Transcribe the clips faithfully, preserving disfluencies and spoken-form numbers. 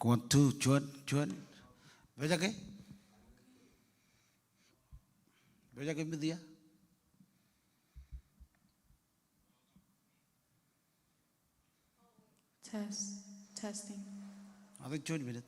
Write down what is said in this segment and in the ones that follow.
One, two, juon, juon. Pejake? Pejake media? Test, testing. Atō juon minit.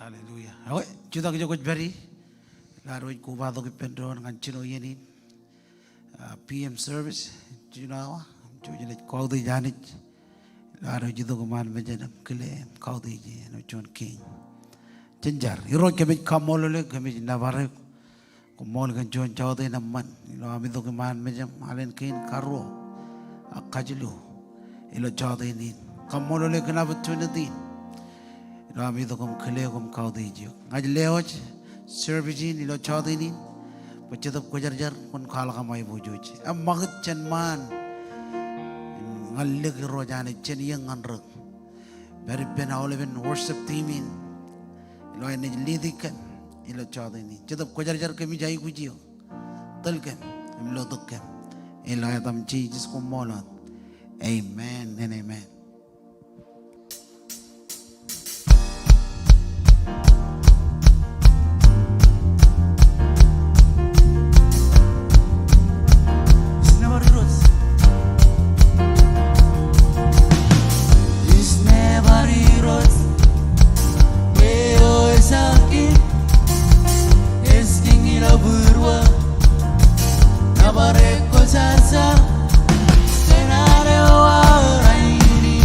Hallelujah. Ekwe, jutak ijo kwōj pād ie. Ilo ad wōj kobatok ippān doon ñan jino iien in. Ah, P M service, jino awa, im jouj im kautiej Anij. Ilo ad wōj itok iṃaan mejān im kile im kautiej e āinwōt juon kein. Jen jar. Irooj, kōmij kaṃṃoolol eok, kōmij nōbar eok. Koṃṃool kōn juon jọteen eṃṃan ilo am itok iṃaan mejān alen kein karuo ak kajilu ilo jọteen in. Kaṃṃoolol eok kōn opportunity in ilo am itok im kile eok im kautiej eok. Ña ij lewōj service in ilo jọteen in bwe Jetōb Kwōjarjar kwōn kwaḷọk aṃ aiboojoj. Eṃṃakūt jān ṃaan ñan lik Irooj Anij jān iiō ñan rūk. Pād ippān aolepen worship team in ilo aer naaj lead kōm ilo jọteen in. Jetōb Kwōjarjar, kōmij aikuj eok. Tōl kōm im lotok kōm. Ilo etaṃ Jisōs, koṃṃool wōt. Amen and amen. Ij nōbar Irooj. Ij nōbar Irooj. Eo ej jake, ej kiiñ ilo būruō. Nōbar ekkojarjar kōn ad eo aō rainin.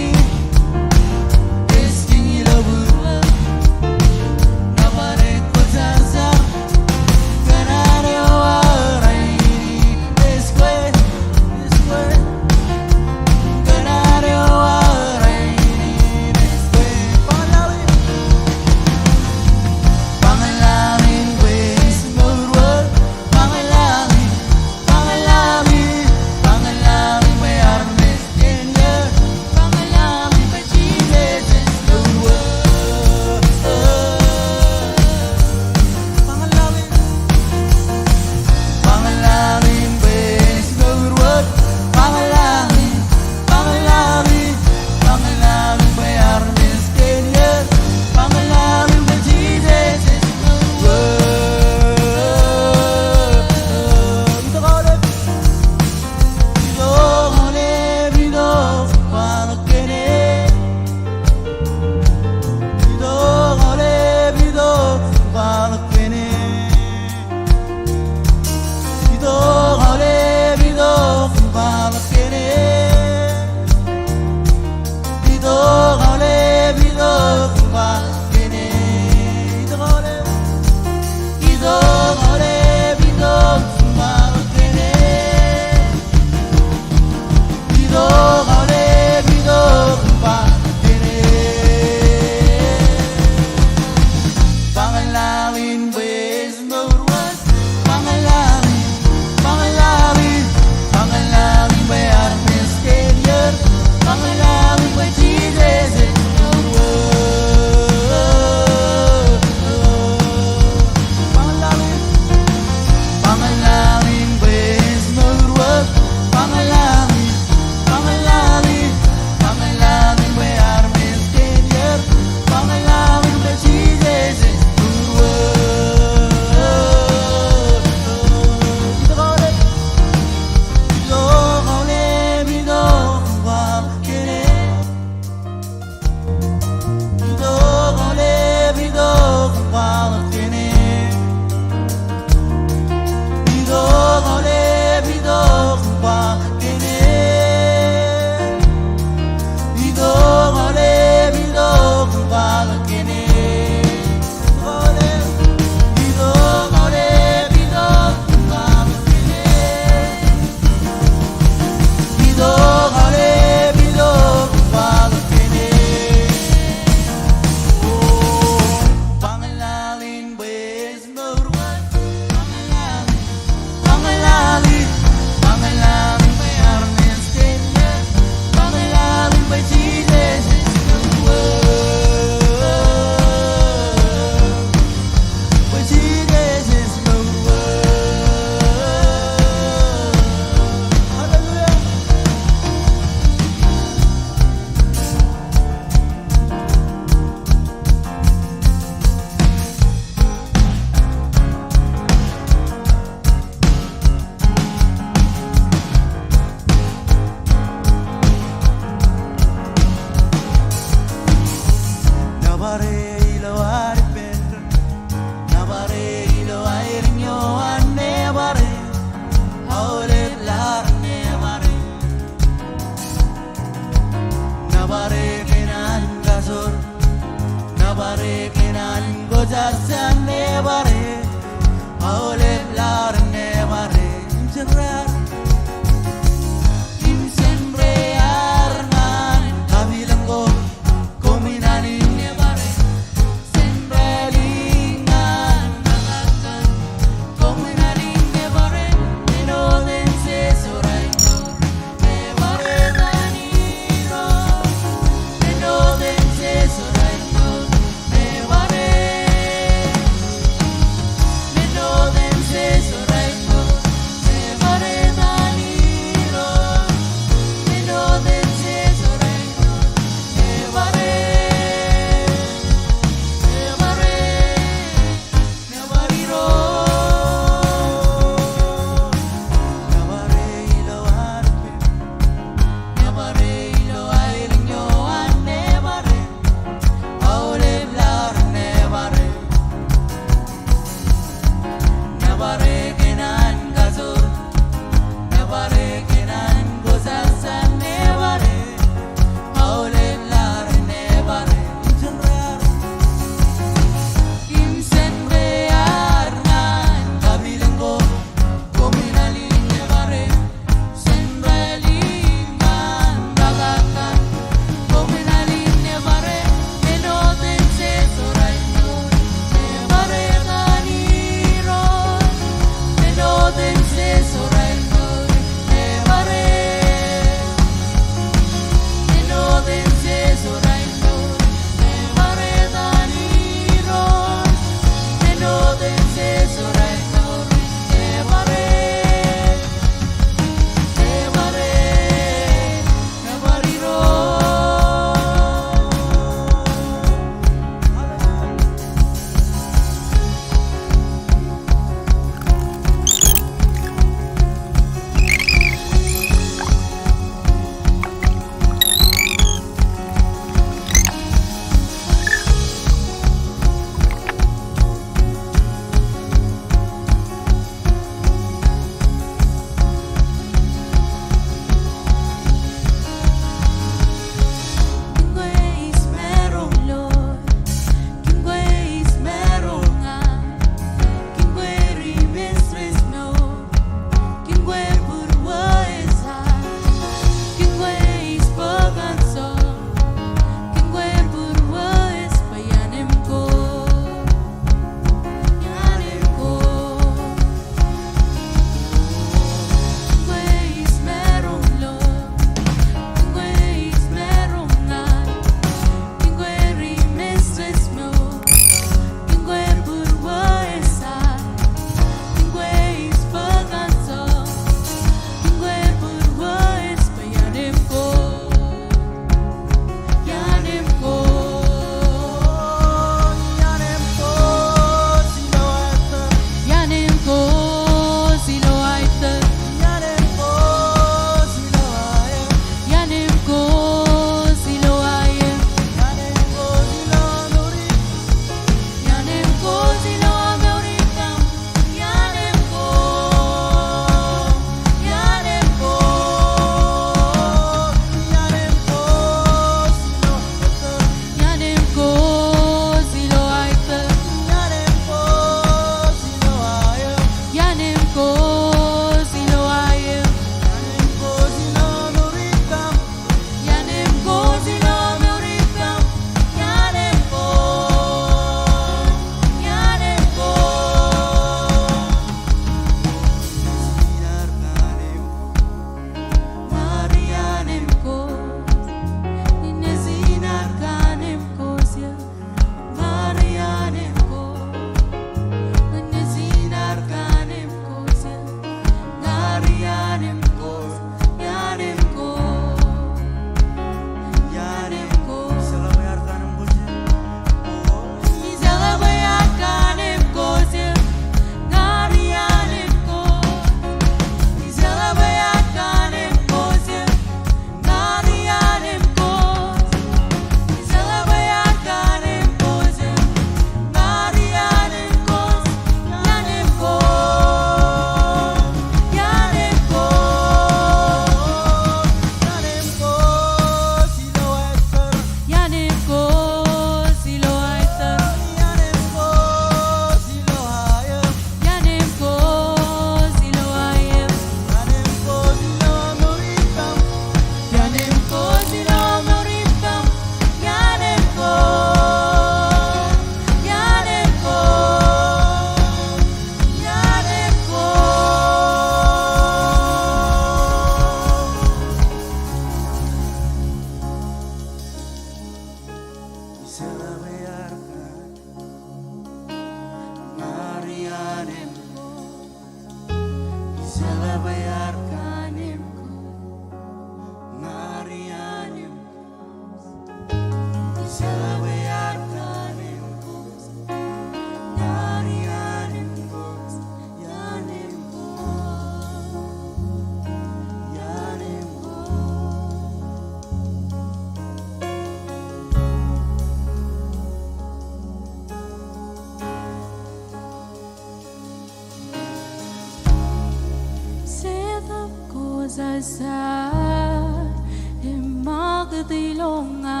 ilo ña,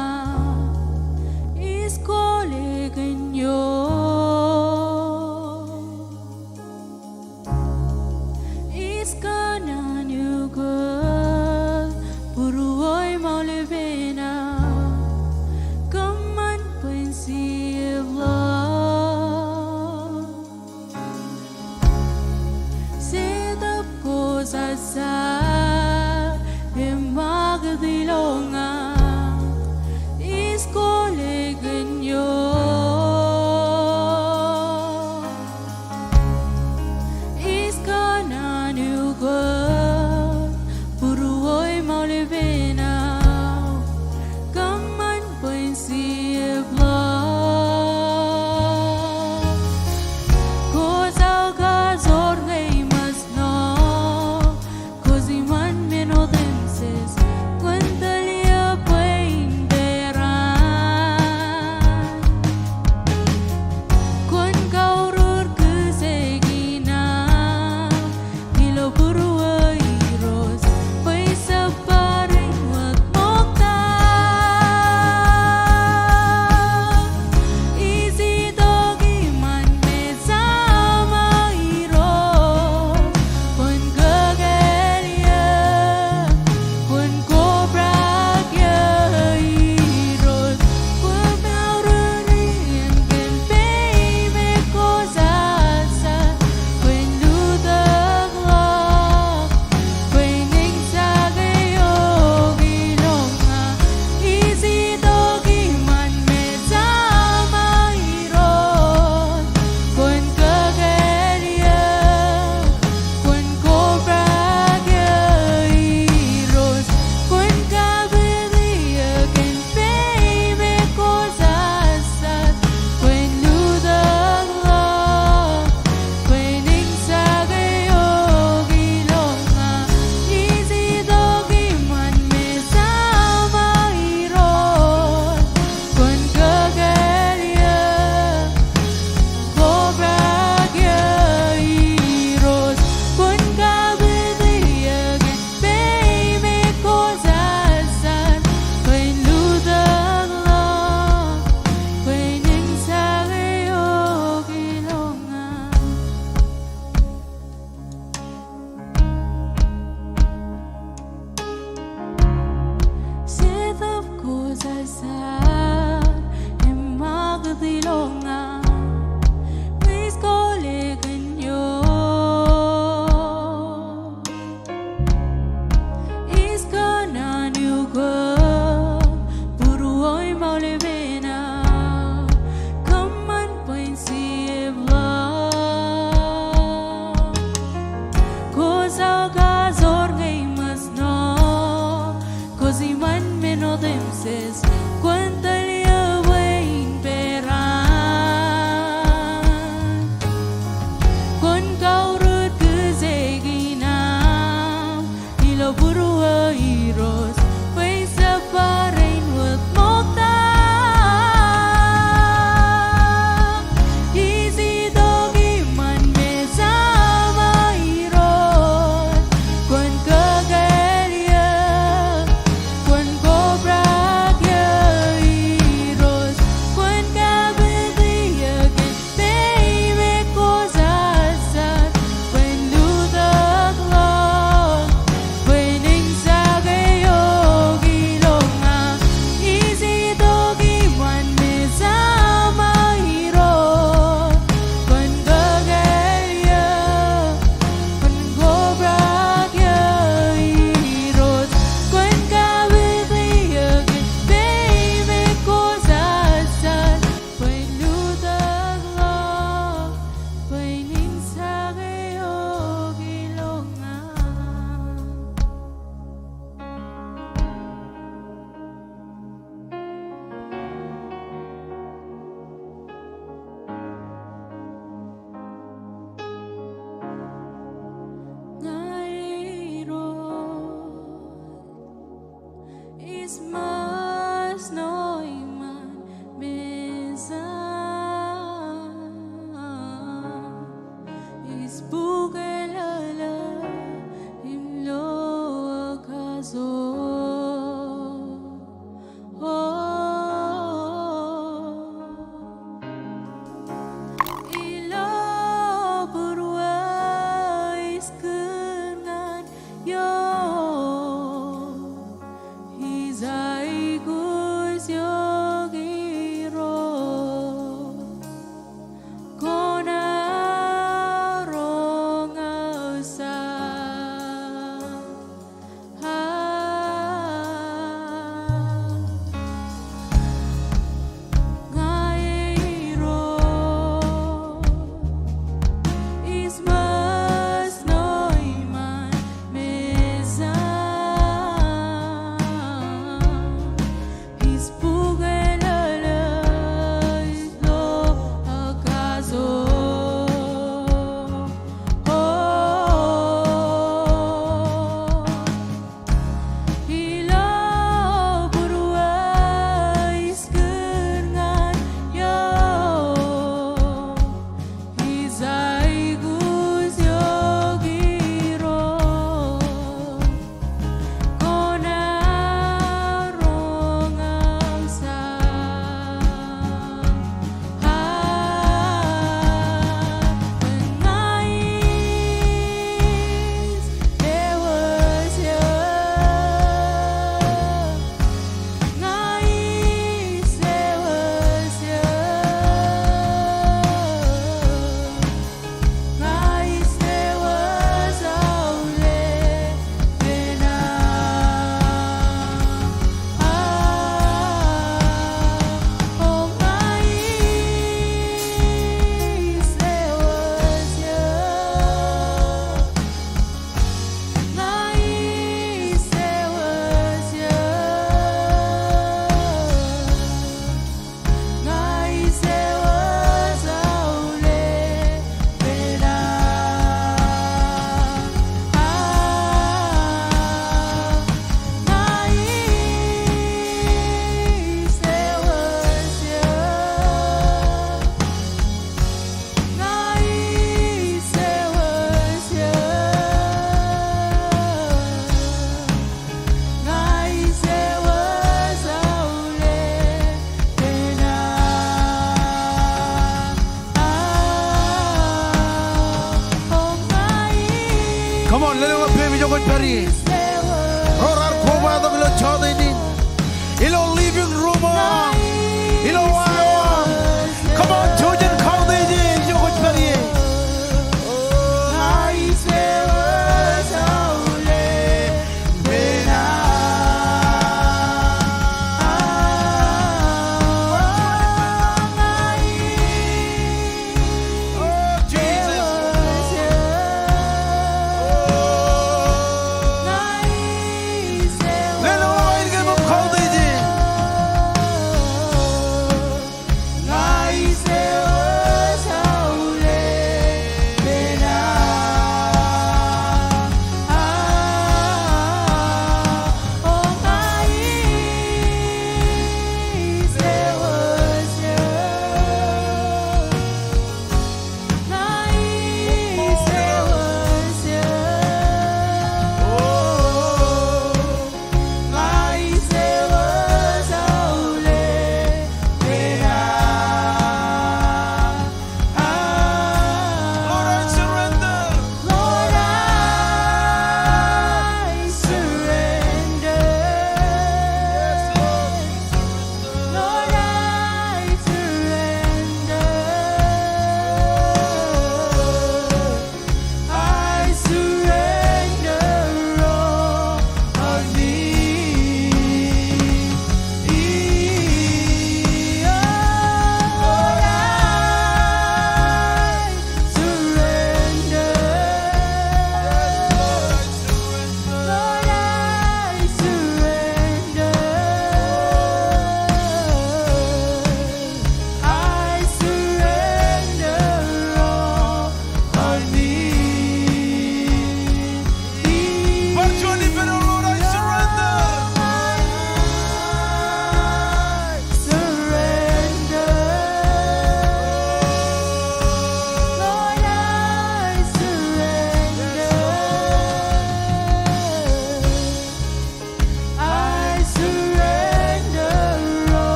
ij kole kōn eok. Ij kōṇaan eok, būruō im aolepen aō, kōṃṃan bwe in sijep ḷọk. Jetōb ko sassar im ṃakūt ilo ña, ij kole kōn eok. Ij kōṇaan eok, būruō im aolepen aō, kōṃṃan bwe in sijep ḷọk. Kwōj aō kajoor ñe iṃōj ṇo, kwōj iṃaan men otemjej, kwōn tōl eō bwe in peran. Kwōn kaurur kōjeikin aō ilo būruō Irooj, bwe ij jab bar in wōt ṃokta. Ij itok iṃaan mejaṃ, Irooj, kwōn kōkāāl eō, kwōn kobrak eō, Irooj, kwōn aorōk iien kōn peiṃ ko sassar, bwe in lutōk ḷọk, bwe in eñjake eok ilo ña. Ij itok iṃaan mejaṃ, Irooj, kwōn kōkāāl eō, kwōn kobrak eō, Irooj, kwōn kapit eō kōn peiṃ ko sassar, bwe in lutōk ḷọk, bwe in eñjake eok ilo ña. Ij itok iṃaan mejaṃ, Irooj, kwōn kōkāāl eō, kobrak eō, Irooj, kwōn kapit eō kōn peiṃ ko sassar, bwe in lutōk ḷọk, bwe in eñjake eok ilo ña. Jetōb ko sassar im ṃakūt ilo ña, ij kole kōn eok. Ij kōṇaan eok, būruō im aolepen aō, kōṃṃan bwe in sijep ḷọk. Kwōj aō kajoor ñe iṃōj ṇo, kwōj iṃaan men otemjej, kwōn tōl eō bwe in peran. Kwōn kaurur kōjeikin aō ilo būruō Irooj, bwe ij jab bar in wōt ṃokta. Ij itok iṃaan mejaṃ, Irooj, kwōn kōkāāl eō, kwōn kobrak eō, Irooj, kwōn kapit eō kōn peiṃ ko sassar, bwe in lutōk ḷọk, bwe in eñjake eok ilo ña. Ij itok iṃaan mejaṃ, Irooj, kwōn kōkāāl eō, kwōn kobrak eō, Irooj, kwōn kapit eō kōn peiṃ ko sassar, bwe in lutōk ḷọk, bwe in eñjake eok ilo ña. Ña Irooj, ij ṃōj ṇo iṃaan mejaṃ, ij bukōlōlō im lo kajoor.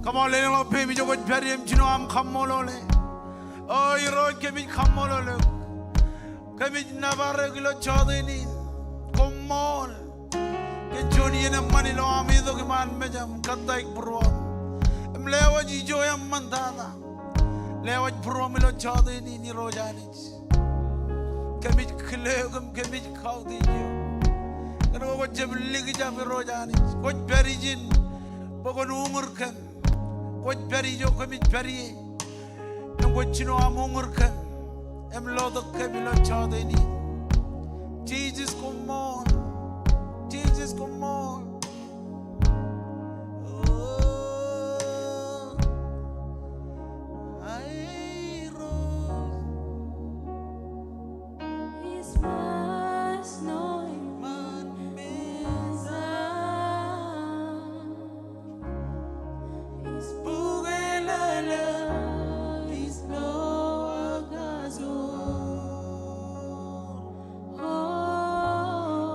Come on, lelōñḷọk peiṃ ijo kwōj pād ie im jino aṃ kaṃṃoolol e. O Irooj, kōmij kaṃṃoolol eok. Kōmij nōbar eok ilo jọteen in. Koṃṃool kōn juon iien eṃṃan ilo aṃ itok iṃaan mejaṃ im kōttāik būruōm im lewōj ijo eṃṃantata. Lewōj būruōm ilo jọteen in, Irooj Anij. Kōmij kile eok im kōmij kautiej eok kōn ke kwōj jab likjab, Irooj Anij. Kwōj pād ijin bwe kwōn uñūr kōm. Kwōj pād ijo kōmij pād ie im kwōj jino aṃ uñūr kōm im lotok kōm ilo jọteen in. Jisōs, koṃṃool. Jisōs, koṃṃool.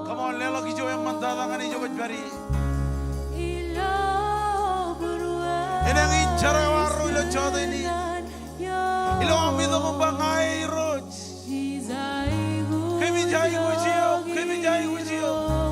Come on, leḷọk ijo eṃṃantata ñan ijo kwōj pād ie. Elōñ in jerọwiwi arro ilo jọteen in. Ilo aṃ itok im ba ña e Irooj. Kōmij aikuj eok, kōmij aikuj eok.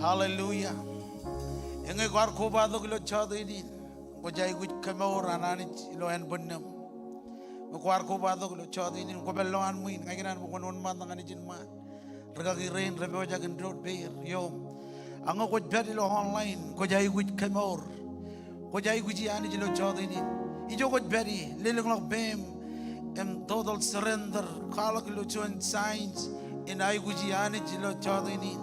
Hallelujah. Eñe kwaar kobatok ilo jọteen in, kwōj aikuj kemour an Anij ilo ānbwinnem. Eñe kwaar kobatok ilo jọteen in, kwō pād ilowaan ṃwiin, ña ikōṇaan bwe kwōn wōnṃaantak ñan ijin ṃaan. Rikaki rein rej pojak in doon peer ioom. Ak ñe kwōj pād ilo online, kwōj aikuj kemour. Kwōj aikuji Anij ilo jọteen in. Ijo kwōj pād ie, lelōñḷọk peiṃ im total surrender, kwaḷọk ilo juon signs in aikuji Anij ilo jọteen in.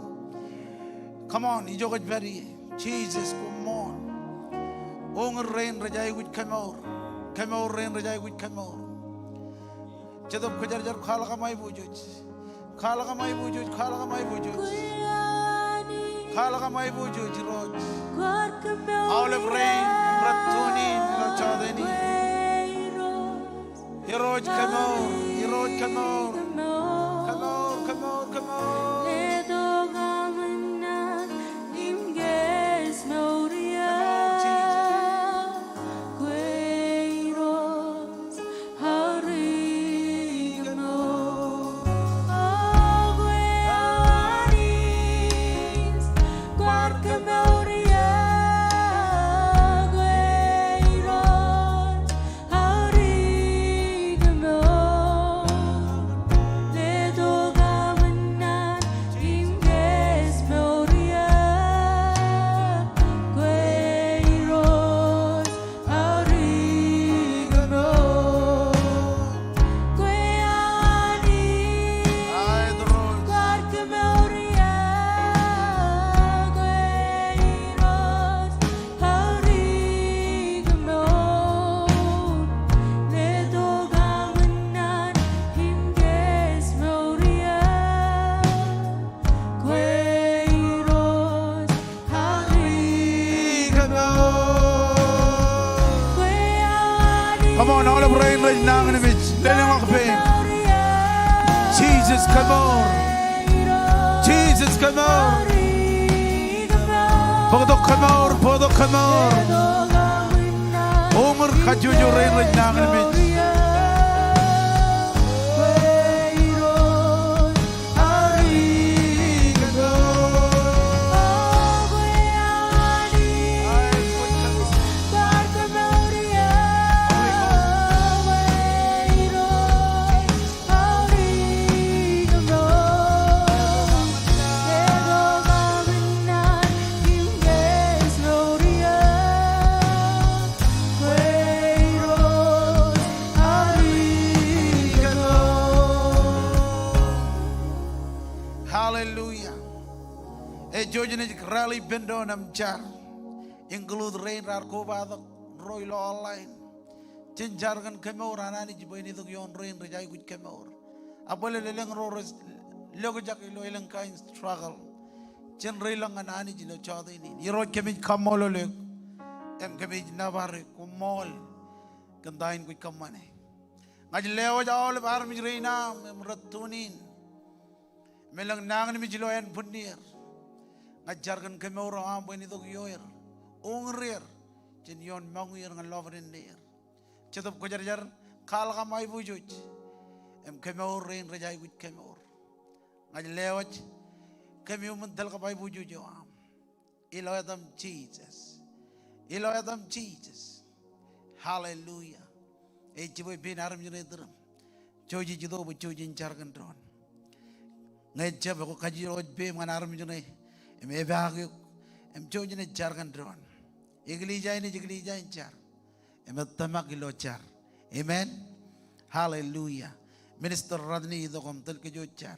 Come on, ijo kwōj pād ie. Jisōs, koṃṃool. Uñūr rein rej aikuj kemour. Kemour rein rej aikuj kemour. Jetōb Kwōjarjar, kwaḷọk aṃ aiboojoj. Kwaḷọk aṃ aiboojoj, kwaḷọk aṃ aiboojoj. Kwaḷọk aṃ aiboojoj, Irooj. Aolep rein rej tune in ilo jọteen in. Irooj kemour, Irooj kemour. Kemour, kemour, kemour. Kemour, Jisōs. Come on, aolep rein rej nañinmej, lelōñḷọk peiṃ. Jisōs, kemour. Jisōs, kemour. Bōktok kemour, bōktok kemour. Uñūr kajjojo rein rej nañinmej. Hallelujah. Ej jouj jen rally ippān doon im jar. Include rein raar kobatok ro ilo online. Jen jar kōn kemour an Anij bwe en itok ioon rein rej aikuj kemour. Ak bōlen elōñ ro rej lokjak ilo elōñ kain struggle, jen reiḷọk ñan Anij ilo jọteen in. Irooj, kōmij kaṃṃoolol eok im kōmij nōbar eok. Koṃṃool kōn ta in kwōj kōṃṃane. Ña ij lewōj aolep armej rein aṃ im rej tune in im elōñ nañinmej ilo ānbwinnier. Ña ij jar kōn kemour eo aṃ bwe en itok ioer, uñūr er jān ioon ṃōñā er ñan lọpiden neer. Jetōb Kwōjarjar, kwaḷọk aṃ aiboojoj im kemour rein rej aikuj kemour. Ña ij lewōj kōm iuṃwin tōl kab aiboojoj eo aṃ ilo etaṃ Jisōs. Ilo etaṃ Jisōs. Hallelujah. Ej jibwe pein armej ṇe tūriṃ. Jouj ej itok bwe jouj jen jar kōn doon. Ñe ejjab, ekwe kajjitōk ej peiṃ ñan armej ṇe im epaak eok im jouj jen jar kōn doon. Eklejia in ej eklejia in jar im ej tōmak ilo jar. Amen. Hallelujah. Minister Rodney, itok im tōl kōj jar.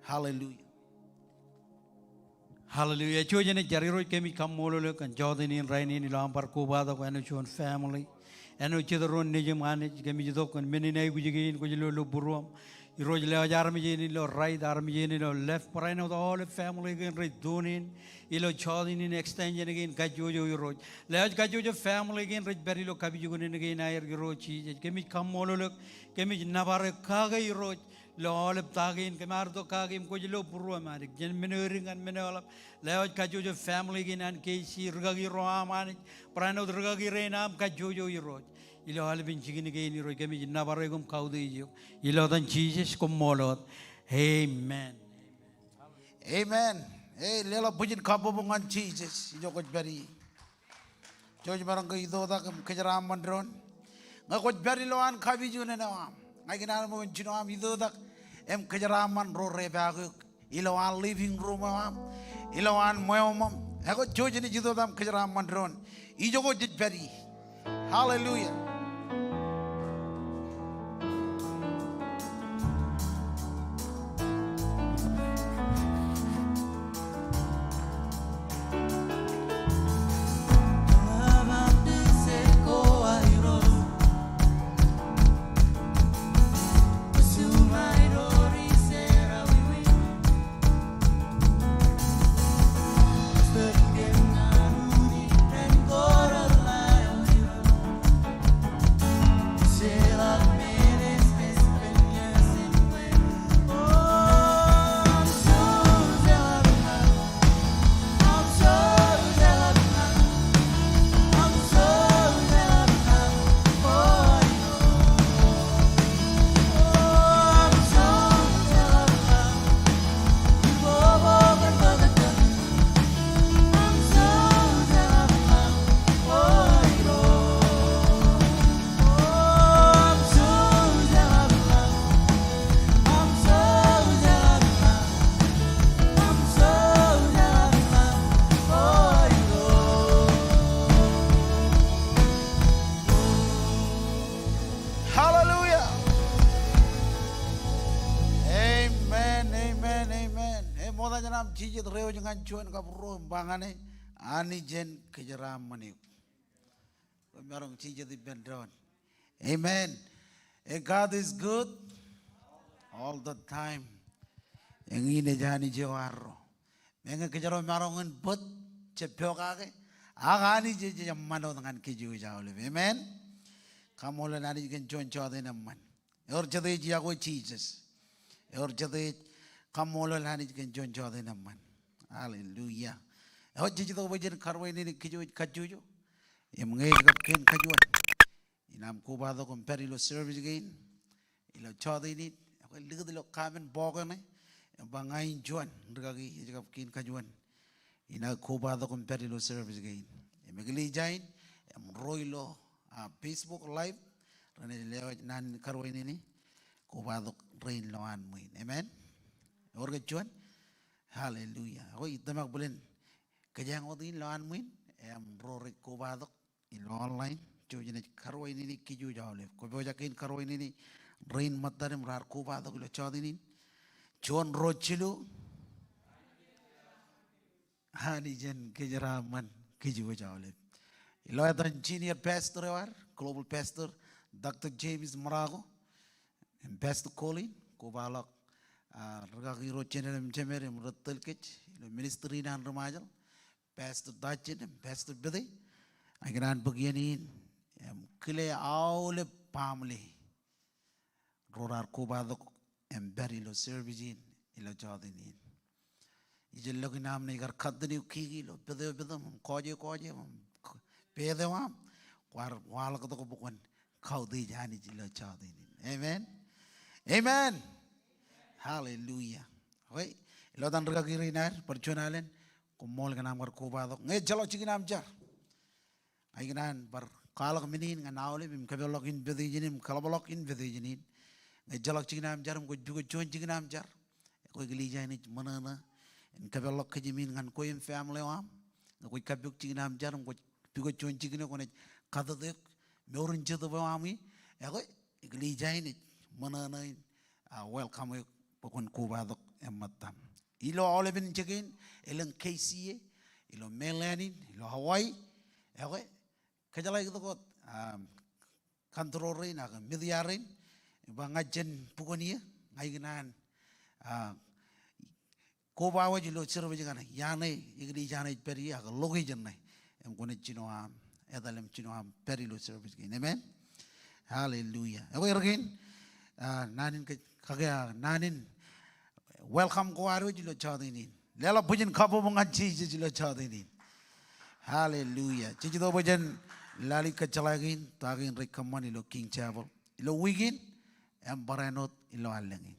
Hallelujah. Hallelujah. Jouj jen jar. Irooj, kōmij kaṃṃoolol eok kōn jọteen in rainin ilo aṃ bar kobatok āinwōt juon family. Āinwōt jet ro nejiṃ Anij, kōmij itok kōn men in aikuj kein kwōj lo ilo būruōṃ. Irooj, lewōj armej in ilo right, armej in ilo left, barāinwōt aolep family kein rej tune in ilo jọteen in extension kein kajjojo Irooj. Lewōj kajjojo family kein rej pād ilo kapijuknen kein aer Irooj Jisōs. Kōmij kaṃṃoolol eok, kōmij nōbar eok kake Irooj. Ilo aolep ta kein kōm ar itok kake im kwōj lo būruōṃ Anij. Jān men eo edik ñan men eo eḷap. Lewōj kajjojo family kein an K C, rikaki ro aṃ Anij. Barāinwōt rikaki rein aṃ kajjojo Irooj. Ilo aolepen jikin kein Irooj kōmij nōbar eok im kautiej eok. Ilo etan Jisōs koṃṃool wōt. Amen. Amen. Ej leḷọk bwijin kabbokbok ñan Jisōs. Ijo kwōj pād ie. Jouj maroñ ke itoitak im kōjeraaṃṃan doon. Ñe kwōj pād ilowaan kapijuknen eo aṃ, ña ikōṇaan bwe en jino aṃ itoitak im kōjeraaṃṃan ro repaak eok ilowaan living room eo aṃ, ilowaan ṃweo ṃōṃ. Ekwe jouj jen itoitak im kōjeraaṃṃan doon. Ijoko jej pād ie. Hallelujah. Hallelujah. Amen, amen, amen. Eṃṃool jān aṃ jijet reiwōj ñan juon kab ruo im ba ñane, Anij en kōjeraaṃṃan eok. Ro maroñ jijet ippān doon. Amen. Eh, God is good all the time. Eñin ej Anij eo arro. Meñe kōjro maroñ in bōd, jab pokake, ak Anij ej eṃṃan wōt ñan kōj aolep. Amen. Kaṃṃoolol Anij kōn juon jọteen eṃṃan. Ewōr jete ej yokwe Jisōs? Ewōr jete ej kaṃṃoolol Anij kōn juon jọteen eṃṃan? Hallelujah. Ewōr jej itok bwe jen karuwainene kijooj kajjojo im ñe ej kab kein kajuon in aṃ kobatok im pād ilo service kein ilo jọteen in, ekwe likūt ilo comment box ṇe im ba ña in juon, rikaki ej kab kein kajuon in aō kobatok im pād ilo service kein. Im eklejia in im ro ilo, ah, Facebook Live renaaj lewōj naan in karuwainene kobatok rein ilowaan ṃwiin. Amen. Ewōr ke juon? Hallelujah. Ekwe ij tōmak bōlen kōjeañ wōt in ilowaan ṃwiin im ro rej kobatok ilo online, jouj im naaj karuwainene kijooj aolep. Kwōpojak in karuwainene rein ṃōttad im raar kobatok ilo jọteen in? Juon, ruo, jilu. Anij en kōjeraaṃṃan kijooj aolep. Ilo etan senior pastor eo ad, global pastor, Doctor James Marocco, im Pastor Colin, kobaḷọk, ah, rikaki ro jemed im jemed im rej tōl kōj ilo ministry in an ri-Ṃajeḷ, Pastor Dodson im Pastor Pete, ikōṇaan bōk iien in im kile aolep baaṃle ro raar kobatok im pād ilo service in ilo jọteen in. Ijellọkin aṃ naaj kar continue kiki ilo pād eo pād aṃ im kọọje kọọje aṃ im pād eo aṃ, kwaar waḷọk tok bwe kwōn kautiej Anij ilo jọteen in. Amen. Amen. Hallelujah. Okay. Ilo etan rikaki rein ad, bar juon alen, koṃṃool kōn aṃ kar kobatok. Ñe ejjeḷọk jikin aṃ jar, ña ikōṇaan bar kwaḷọk men in ñan aolep im kōpeḷḷọk invitation in im kaḷapḷọk invitation in. Ñe ejjeḷọk jikin aṃ jar im kwōj pukot juon jikin aṃ jar, ekwe eklejia in ej ṃōṇōṇō in kōpeḷḷọk kōjām in ñan kwe im family eo aṃ. Ñe kwōj kappok jikin aṃ jar im kwōj pukot juon jikin eo, kwōnaaj katatak eok mour in jetōb eo aṃ ie. Ekwe eklejia in ej ṃōṇōṇō in, ah, welcome eok bwe kwōn kobatok im ṃōttaṃ. Ilo aolepen jikin, elōñ K C A, ilo mainland in, ilo Hawaii, ekwe kōjeḷāik tok wōt, um, control rein ak media rein, ba ña jen bukwōn ie, ña ikōṇaan, ah, koba wōj ilo service kaṇe, iar ṇe eklejia ṇe ej pād ie ak location ṇe. Im kwōnaaj jino aṃ etal im jino aṃ pād ilo service kein. Amen. Hallelujah. Ekwe erkein, ah, naan in ke, kake, ah, naan in welcome ko ad wōj ilo jọteen in. Leḷọk bwijin kabbokbok ñan Jisōs ilo jọteen in. Hallelujah. Jej itok bwe jen lale kōjjeḷā kein ta kein rej kōṃṃan ilo King Chapel ilo wiik in im barāinwōt ilo allōñ in.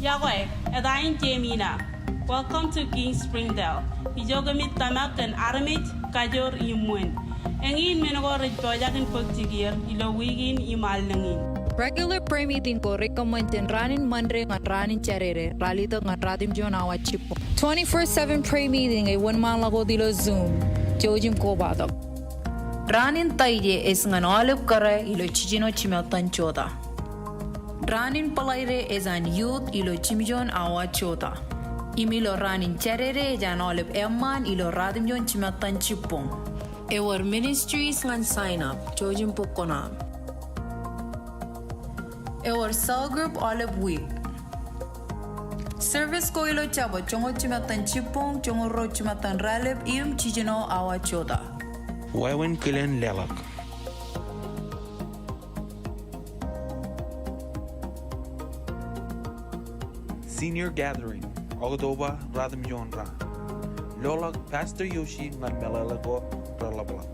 Iọkwe, eta in Jemina. Welcome to King Springdale. Ijo kōmij tōmak kōn armej, kajoor im ṃwiin. Eñin men ko rej pojak in bōk jikier ilo wiik in im allōñ in. Regular prayer meeting ko rej kōṃṃan jān raan in Monday ñan raan in Jādede, ralitōk ñan ratimjuon awa jibboñ. Twenty-four seven prayer meeting ej wōnṃaanḷọk wōt ilo Zoom. Jouj im kobatok. Raan in Taije ej ñan aolep kōrā ilo jiljino jimattan jota. Raan in Bōḷaide ej an youth ilo jimjuon awa jota. Im ilo raan in Jādede ej an aolep eṃṃaan ilo ratimjuon jimattan jibboñ. Ewōr ministries ñan sign up, jouj im bōk kuṇaaṃ. Ewōr cell group aolep wiik. Service ko ilo Jabōt joñoul jimattan jibboñ, joñoul ruo jimattan raelep im jiljino awa jota. Wāween kilen leḷọk. Senior Gathering, October ratimjuon raan. Loḷọk Pastor Yoshi ñan meḷeḷe ko reḷapḷọk.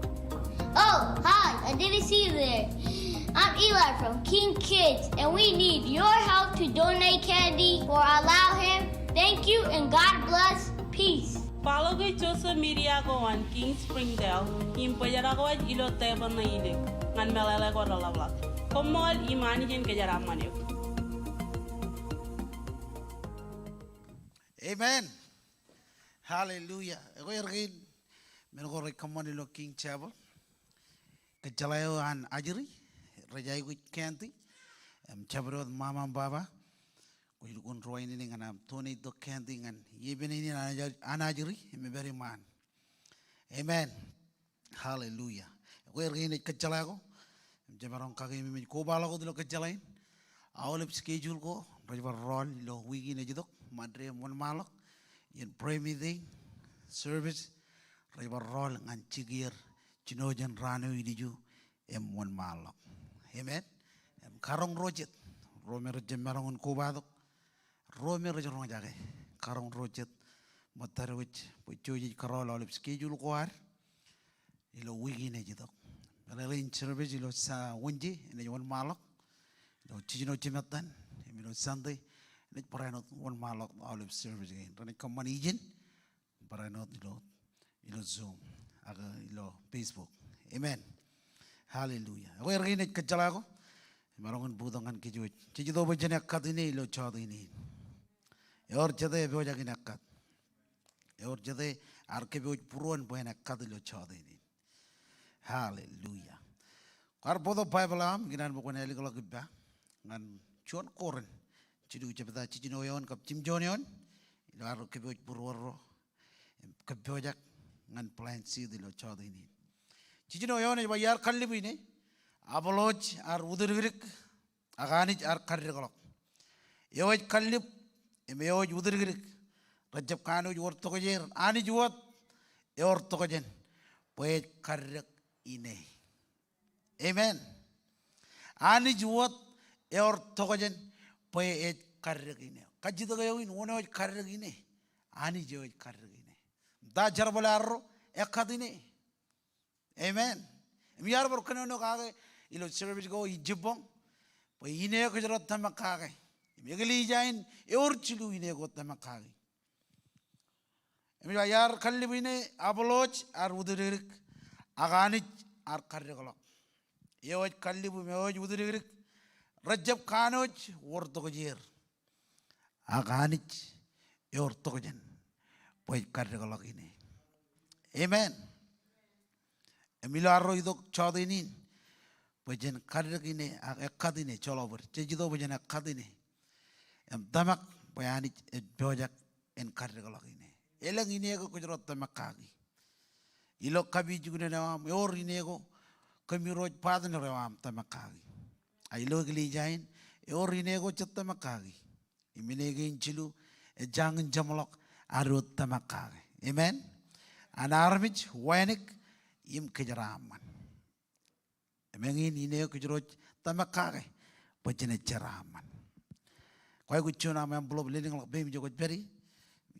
Oh, hi, I didn't see you there. I'm Eli from King Kids, and we need your help to donate candy for Allow Him. Thank you and God bless. Peace. Follow kōj social media ko an King Springdale im bōjrak wōj ilo table ṇe ilo ñan meḷeḷe ko reḷapḷọk. Koṃṃool im Anij en kōjeraaṃṃan eok. Amen. Hallelujah. Ekwe erkein men ko rej kōṃṃan ilo King Chapel. Kōjjeḷā eo an ajri, rej aikuj candy im jabdewōt mama im baba. Kwōj lukkuun ruwainene ñan aṃ donate tok candy ñan evening in an ajri im epād iṃaan. Amen. Hallelujah. Ekwe erkein ej kōjjeḷā ko im jemaroñ kakememej kobaḷọk wōt ilo kōjjeḷā in. Aolep schedule ko rej bar rọọl ilo wiik in ej itok. Monday im wōnṃaanḷọk iien prayer meeting, service, rej bar rọọl ñan jikier jino jān raan eo ilju im wōnṃaanḷọk. Amen. Im karoñ ro jet, ro me rej jab maroñ in kobatok, ro me rej roñjake, karoñ ro jet ṃōttad wōj bwe jej kōrọọl aolep schedule ko ad ilo wiik in ej itok. Meḷeḷein service ilo Sa-, Wednesday enaaj wōnṃaanḷọk. Ilo jiljino jimettan im ilo Sunday enaaj barāinwōt wōnṃaanḷọk aolep service kein. Renaaj kōṃṃan ijin barāinwōt ilo, ilo Zoom ak ilo Facebook. Amen. Hallelujah. Ekwe erkein ej kōjjeḷā ko im maroñ in bōktok ñan kōj wōj. Jej itok bwe jen ekkat ine ilo jọteen in. Ewōr jete epojak in ekkat? Ewōr jete ear kōpooj būruon bwe en ekkat ilo jọteen in? Hallelujah. Kwaar bōktok Baibōḷ eo aṃ, ikōṇaan bwe kwōn ālikḷọk ippa ñan juon Korint jilu jebta jiljino eoon kab jimjuon eoon, ilo arro kōpooj būruorro im kōppojak ñan plant seed ilo jọteen in. Jiljino eoon ej ba, iar kallib ine, Apolos ear utdikdik, ak Anij ear kaddekḷọk. Eo ej kallib im eo ej utdikdik, rejjab kanooj wōr tokjāer. Anij wōt ewōr tokjān bwe ej kaddek ine. Amen. Anij wōt ewōr tokjān bwe ej kaddek ine. Kajjitōk eo in, wōn eo ej kaddek ine? Anij eo ej kaddek ine. Im ta jerbal arro? Ekkat ine. Amen. Im iar bar kōnono kake ilo service ko ijibboñ bwe ine eo kōjro tōmak kake. Im eklejia in ewōr jilu ine ko tōmak kake. Im ej ba, iar kallib ine, Apolos ear utdikdik, ak Anij ear kaddekḷọk. Eo ej kallib im eo ej utdikdik, rejjab kanooj wōr tokjāer. Ak Anij ewōr tokjān bwe ej kaddekḷọk ine. Amen. Im ilo arro itok jọteen in bwe jen kaddek ine ak ekkat ine, joḷọk bōd, jej itok bwe jen ekkat ine im tōmak bwe Anij ej pojak en kaddekḷọk ine. Elōñ ine ko kōjro tōmak kaki. Ilo kapijuknen eo aṃ, ewōr ine ko kōmirooj partner eo aṃ tōmak kaki. A ilo eklejia in, ewōr ine ko jej tōmak kaki. Im ine kein jilu ej jañin jeṃḷọk ad wōt tōmak kake. Amen. An armej, wānōk im kōjeraaṃṃan. Im eñin ine eo kōjro ej tōmak kake bwe jenaaj jeraaṃṃan. Kwaikuj juon aṃ envelope, lelōñḷọk peiṃ ijo kwōj pād ie.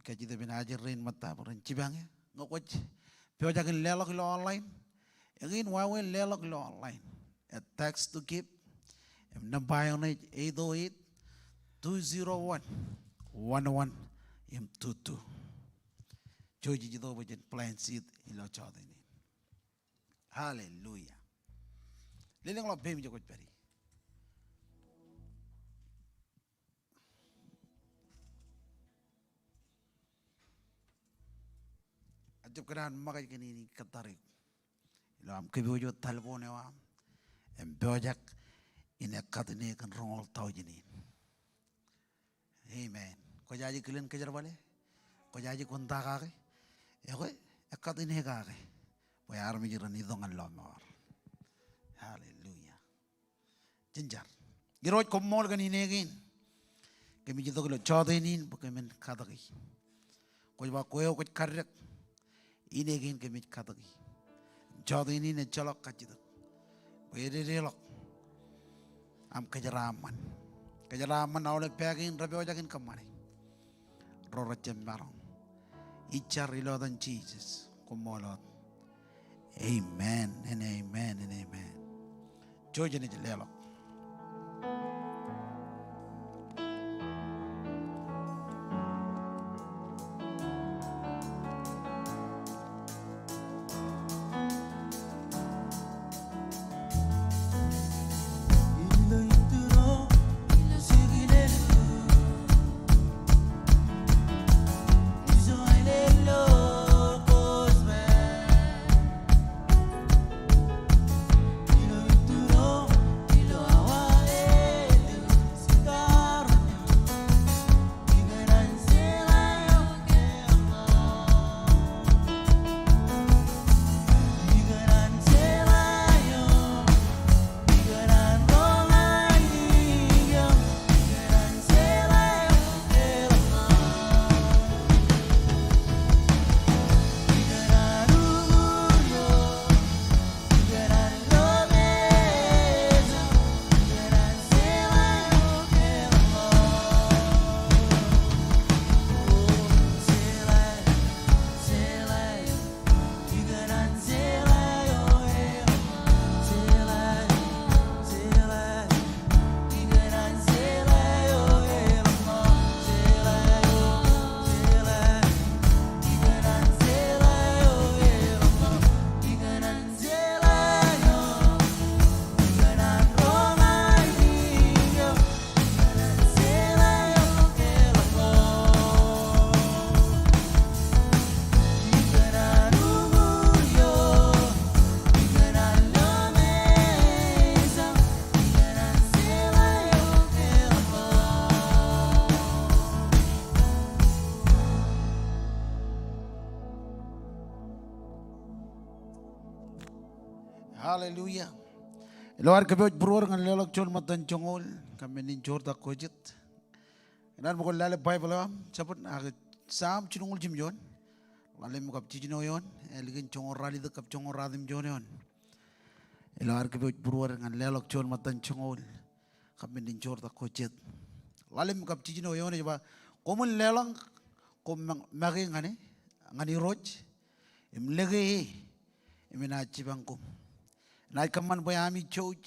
Kajjitōk ippān ajri rein ṃōtta bwe ren jipañ eō. Ñe kwōj pojak in leḷọk ilo online, eñin wāween leḷọk ilo online. A text to give. Im nōṃba eo ṇe ej eight oh eight, two zero one, one one im two two. Jej itok bwe jen plant seed ilo jọteen in. Hallelujah. Lelōñḷọk peiṃ ijo kwōj pād ie. Ejjab kōṇaan ṃōkaj kōn in kōttar eok. Ilo aṃ kōpooj wōt talboon eo aṃ im pojak in ekkat ine kōn roñoul taujin in. Amen. Kwōjaje kilen kōjerbale? Kwōjaje kwōn ta kake? Ekwe, ekkat ine kake bwe armej ren itok ñan lọmọọr. Hallelujah. Jen jar. Irooj, koṃṃool kōn ine kein kōmij itok ilo jọteen in bwe kōmin katōki. Kwōj ba kwe eo kwōj kaddek, ine kein kōmij katōki. Jọteen in ejjeḷọk kajjitōk bwe ededeḷọk aṃ kōjeraaṃṃan. Kōjeraaṃṃan aolep pā kein rej pojak in kōṃṃane. Ro rejjab maroñ. Ij jar ilo etan Jisōs, koṃṃool wōt. Amen and amen and amen. Jouj im leḷọk. Hallelujah. Ilo ad kōpooj būruod ñan leḷọk juon ṃōttan joñoul, kab men in joortak ko jet. Inaan bwe kwōn lale Baibōḷ eo aṃ, jabōt, ak Sam jilñuul jimjuon, ḷalem kab jiljino eoon, ālikin joñoul ralitōk kab joñoul ratimjuon eoon. Ilo ad kōpooj būruod ñan leḷọk juon ṃōttan joñoul, kab men in joortak ko jet. Ḷalem kab jiljino eoon ej ba, koṃwin leḷọk koṃ ma-, make ñan e, ñan Irooj, im lōke e, im enaaj jipañ koṃ. Enaaj kōṃṃan bwe ami jouj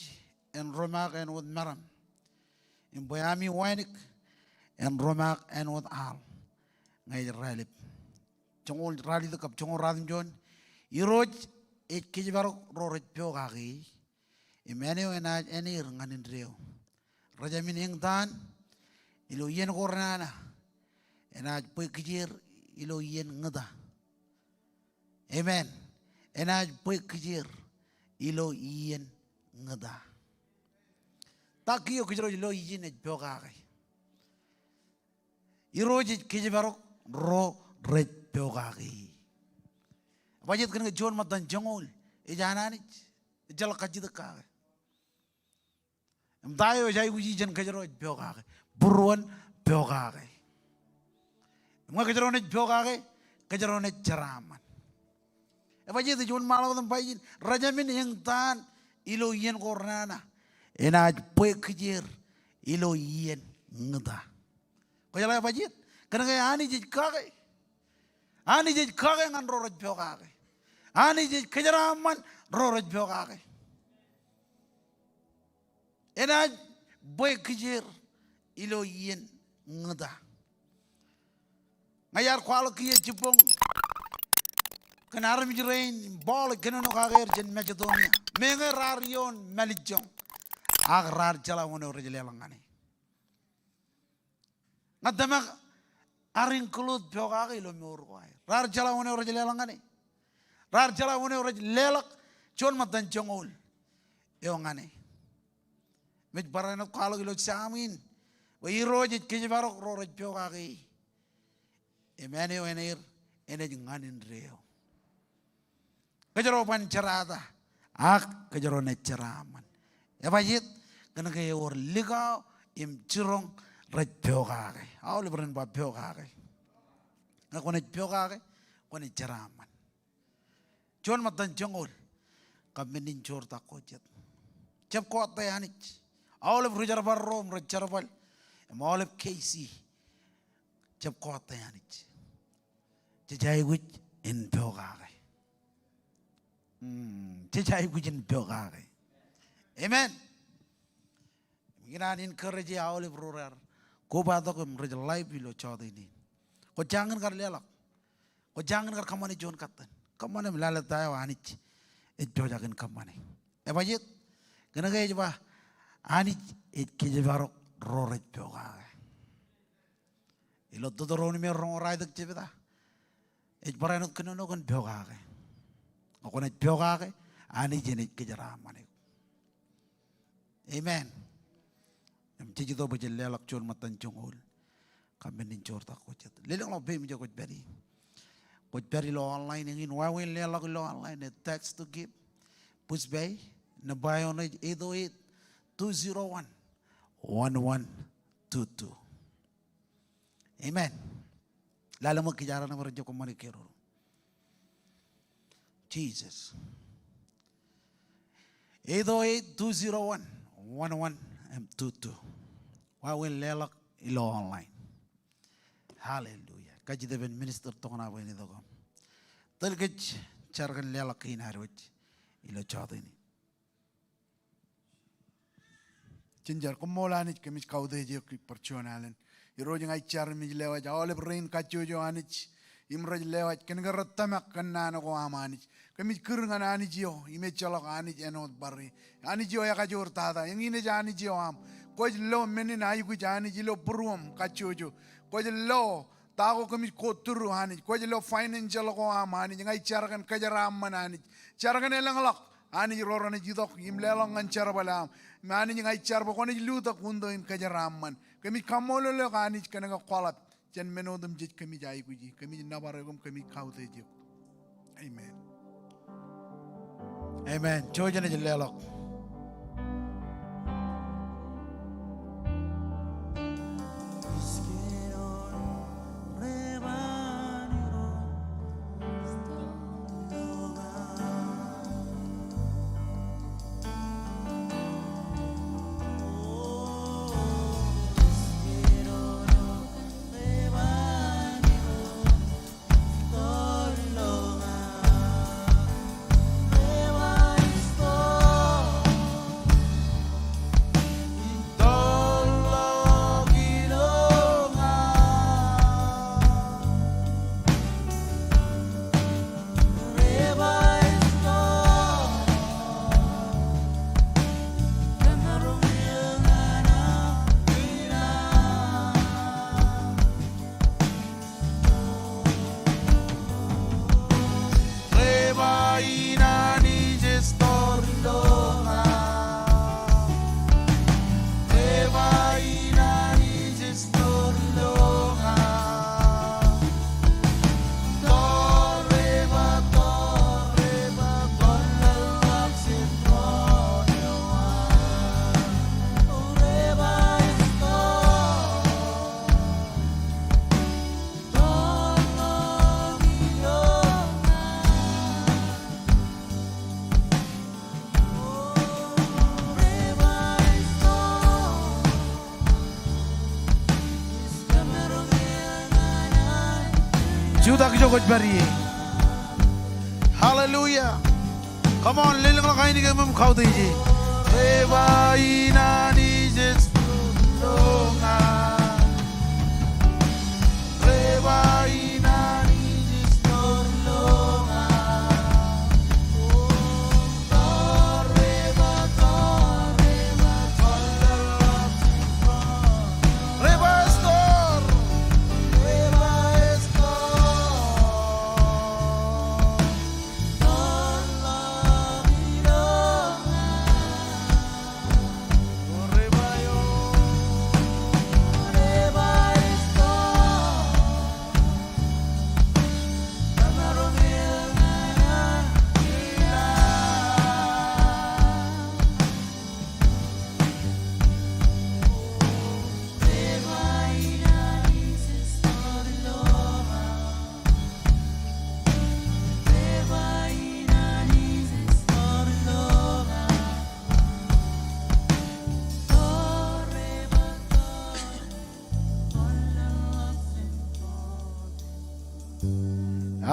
en romaak āinwōt meram, im bwe ami wānōk en romaak āinwōt al ñe ej raelep. Joñoul ralitōk kab joñoul ratimjuon, Irooj ej kōjparok ro rej pokake e, im āne eo enaaj āneer ñan indeeo. Rej jāmin eñtaan ilo iien ko renana, enaaj bwe kijeer ilo iien ñūta. Amen. Enaaj bwe kijeer ilo iien ñūta. Ta kiiō kōjro ilo ijin ej pokake? Irooj ej kōjparok ro rej pokake e. Ebajjeet kōnke juon ṃōttan joñoul ej an Anij, ejjeḷọk kajjitōk kake. Im ta eo ej aikuji jān kōjro ej pokake? Būruon pokake. Im ñe kōjro naaj pokake, kōjro naaj jeraaṃṃan. Ebajjeet ej wōnṃaanḷọk im ba ijin, rej jāmin eñtaan ilo iien ko renana, enaaj bwe kijeer ilo iien ñūta. Kwōjeḷā ebajjeet? Kōnke Anij ej kake. Anij ej kake ñan ro rej pokake. Anij ej kōjeraaṃṃan ro rej pokake. Enaaj bwe kijeer ilo iien ñūta. Ña iar kwaḷọk kiiō jibboñ kōn armej rein im Paul ej kōnono kake er jān Masedonia. Meñe raar ioon mālejjoñ, ak raar jeḷā wōn eo rej leḷọk ñan e. Ña tōmak ar include pokake ilo mour ko aer. Raar jeḷā wōn eo rej leḷọk ñan e. Raar jeḷā wōn eo rej leḷọk juon ṃōttan joñoul eo ñan e. Im ej barāinwōt kwaḷọk ilo Sam in bwe Irooj ej kōjparok ro rej pokake e. Im āne eo enaaj āneer, enaaj ñan indeeo. Kōjro ban jerata, ak kōjro naaj jeraaṃṃan. Ebajjeet? Kōnke ewōr likao im jiroñ rej pokake. Aolep ren ba pokake. Ñe kwō naaj pokake, kwō naaj jeraaṃṃan. Juon ṃōttan joñoul, kab men in joortak ko jet. Jab kọọte Anij. Aolep ri-jerbal ro im ri-jerbal, im aolep K C, jab kọọte Anij. Jej aikuj in pokake. Mm, jej aikuj in pokake. Amen. Im ikōṇaan encourage aolep ro raar kobatok im rej live ilo jọteen in. Kwō jañin kar leḷọk. Kwō jañin kar kōṃṃane juon katten. Kōṃṃane im lale ta eo Anij ej pojak in kōṃṃane. Ebajjeet? Kōnke ej ba, Anij ej kōjparok ro rej pokake. Ilo Deuteronomy roñoul ralitōk jebta, ej barāinwōt kōnono kōn pokake. Ñe kwō naaj pokake, Anij enaaj kōjeraaṃṃan eok. Amen. Im jej itok bwe jen leḷọk juon ṃōttan joñoul, kab men in joortak ko jet. Lelōñḷọk peiṃ ijo kwōj pād ie. Kwōj pād ilo online eñin, wāween leḷọk ilo online, e text to give. Puspā, nōṃba eo ṇe ej eight oh eight, two zero one, one one two two. Amen. Lale ṃōk kōj ad nōbar im jab kōṃṃane keroro. Jesus. Eight oh eight, two zero one, one one two two. Wāween leḷọk ilo online. Hallelujah. Kajjitōk ippān minister Toknabwe in itok aṃ. Tōl kōj jar kōn leḷọk kein ad wōj ilo jọteen in. Jen jar. Koṃṃool Anij, kōmij kautiej eok bar juon alen. Irooj, ña ij jar im ij lewōj aolep rein kajjojo Anij im rej lewōj kōnke rej tōmak kōn naan ko aṃ Anij. Kōmij kūr ñan Anij eo im ejjeḷọk Anij āinwōt bar e. Anij eo ekajoor tata, eñin ej Anij eo aṃ. Kwōj lo men in aikuj Anij ilo būruōm kajjojo. Kwōj lo ta ko kōmij quote through Anij. Kwōj lo financial ko aṃ Anij. Ña ij jar kōn kōjeraaṃṃan Anij. Jar kōn elōñḷọk Anij ro renaaj itok im leḷọk ñan jerbal eo aṃ. Im Anij ña ij jar bwe kwōnaaj lutōk window in kōjeraaṃṃan. Kōmij kaṃṃoolol eok Anij kōnke kwōḷap jān men otemjej kōmij aikuji. Kōmij nōbar eok im kōmij kautiej eok. Amen. Amen. Jouj jen leḷọk. Jutak ijo kwōj pād ie. Hallelujah. Come on, lelōñḷọk ainikien eṃ im kautiej e.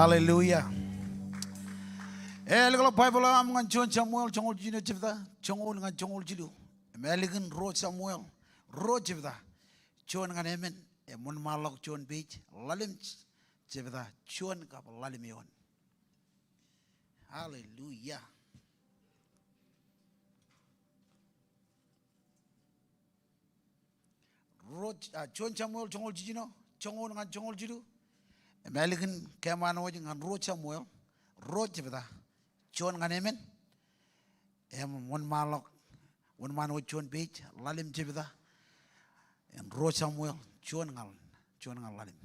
Hallelujah. Elōñḷọk Baibōḷ eo aṃ ñan juon Samuel joñoul jiljino jebta, joñoul ñan joñoul jilu. Im ālikin ruo Samuel, ruo jebta, juon ñan emān, im wōnṃaanḷọk juon page, ḷalem jebta, juon kab ḷalem eoon. Hallelujah. Ruo, ah, juon Samuel joñoul jiljino, joñoul ñan joñoul jilu. Im ālikin kōṃṃan wōj ñan ruo Samuel, ruo jebta, juon ñan emān. Im wōnṃaanḷọk, wōnṃaan wōj juon page, ḷalem jebta. Im ruo Samuel, juon ñan, juon ñan ḷalem.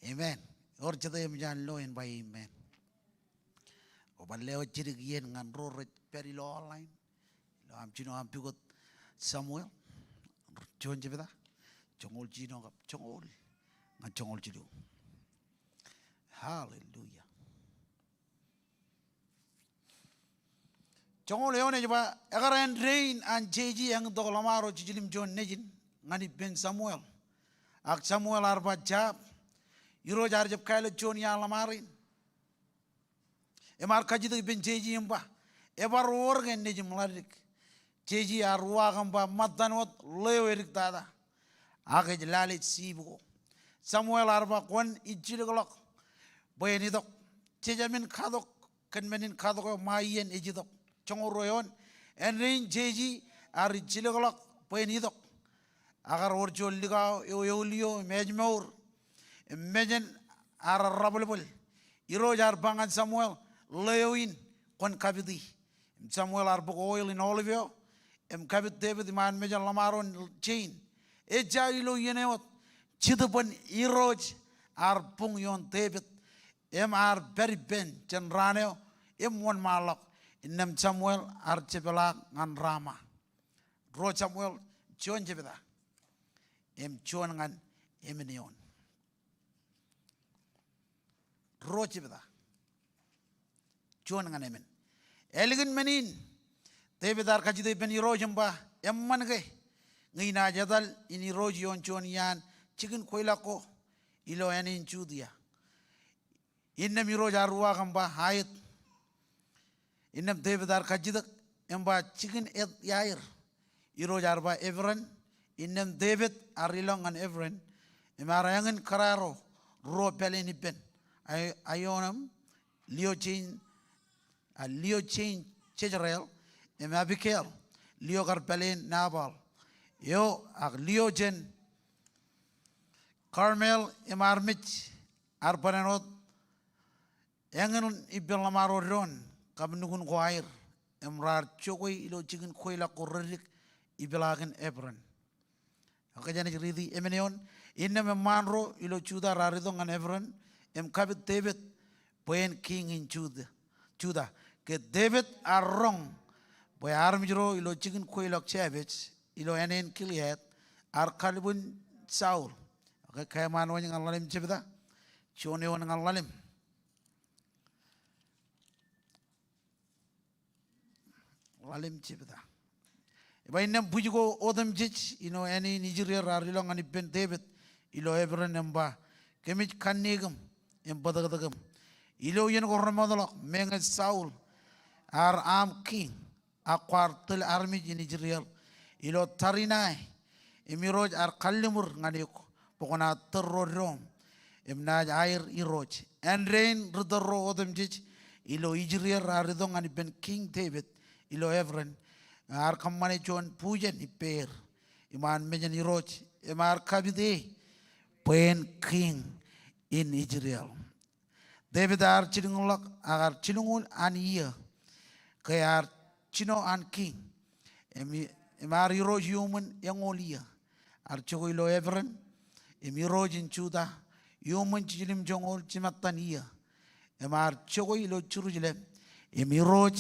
Amen. Ewōr jete eṃōj an lo en ba amen. Kwō bar lewōj jidik iien ñan ro rej pād ilo online. Ilo aṃ jino aṃ pukot Samuel. Juon jebta. Joñoul jiljino kab joñoul. Ñan joñoul jilu. Hallelujah. Joñoul eoon ej ba, ekar āindein an Jeje eñtok ḷōṃaro jiljilimjuon nejin ñan ippān Samuel. Ak Samuel ear ba jab, Irooj ear jab kāālōt juon iaar ḷōṃaro in. Im ear kajjitōk ippān Jeje im ba, ebar wōr ke nejūṃ ḷaddik? Jeje ear uwaak im ba, ṃōttan wōt ḷeo ediktata. Ak ej lale siip ko. Samuel ear ba, kwōn ijjilōkḷọk bwe en itok. Jej men katok kōn men in katok eo ṃae iien ej itok. Joñoul ruo eoon, āindein Jeje ear ijjilōkḷọk bwe en itok. Ak ear wōr juon likao eo eulio im ājmour. Im mejān ear rabwelbwel. Irooj ear ba ñan Samuel, ḷeo in kwōn kapiti. Im Samuel ear bōk oil in olive eo im kapit Devid iṃaan mejān ḷōṃaro in jein. Ejja ilo iien eo wōt, Jetōb bwe Irooj ear buñ ioon Devid im ear pād ippān jān raan eo im wōnṃaanḷọk. Innām Samuel ear jepḷaak ñan Rama. Ruo Samuel juon jebta im juon ñan emān eoon. Ruo jebta juon ñan emān. Ālikin men in, Devid ear kajjitōk ippān Irooj im ba, eṃṃan ke ña inaaj etal in irooj ioon juon iaan jikin kweilọk ko ilo āne in Judia? Innām Irooj ear uwaak im ba, aet. Innām Devid ear kajjitōk im ba, jikin et iaer? Irooj ear ba, Efron. Innām Devid ear ilọk ñan Efron im ear āñin kōrā ro ruo pāleen ippān, Ai-, Ahinoam, lio jān, a, lio jān Jesreel, im Abikail, lio kar pāleen Nabal eo, ak lio jān Karmel, im armej ear bōlen wōt āñin ippān ḷōṃaro doon kab nukun ko aer, im raar jokwe ilo jikin kweilọk ko reddik ipeḷaakin Efron. Ak kōjeañ riiti emān eoon. Innām eṃṃaan ro ilo Juda raar itok ñan Efron im kapit Devid bwe en kiiñ in Juda, Juda. Ke Devid ear roñ bwe armej ro ilo jikin kweilọk Jabej ilo āne in Gilead ear kalbwin Saul. Okay, ke eṃṃaan wōj ñan ḷalem jebta, juon eoon ñan ḷalem. Ḷalem jebta. Ej ba, innām bwij ko otemjej ilo āne in Israel raar ilọk ñan ippān Devid ilo Efron im ba, kōmij kanniōkōm im bōtōktōkōm. Ilo iien ko remootḷọk, meñe Saul ear aṃ kiiñ, ak kwaar tōl armej in Israel ilo tariṇae, im Irooj ear kalliṃur ñan eok bwe kwōnaaj tōl ro doṃ im naaj aer irooj. Āindein ri tōl ro otemjej ilo Israel raar itok ñan ippān Kiiñ Devid ilo Efron, ear kōṃṃane juon bujen ippāer iṃaan mejān Irooj, im ear kapit e bwe en kiiñ in Israel. Devid ear jilkinḷọk ak ear jilñuul an iiō ke ear jino an kiiñ. Im, im ear irooj iuṃwin eñoul iiō. Ear jokwe ilo Efron im irooj in Juda iuṃwin jiljilimjuonñoul jimattan iiō. Im ear jokwe ilo Jerusalem im irooj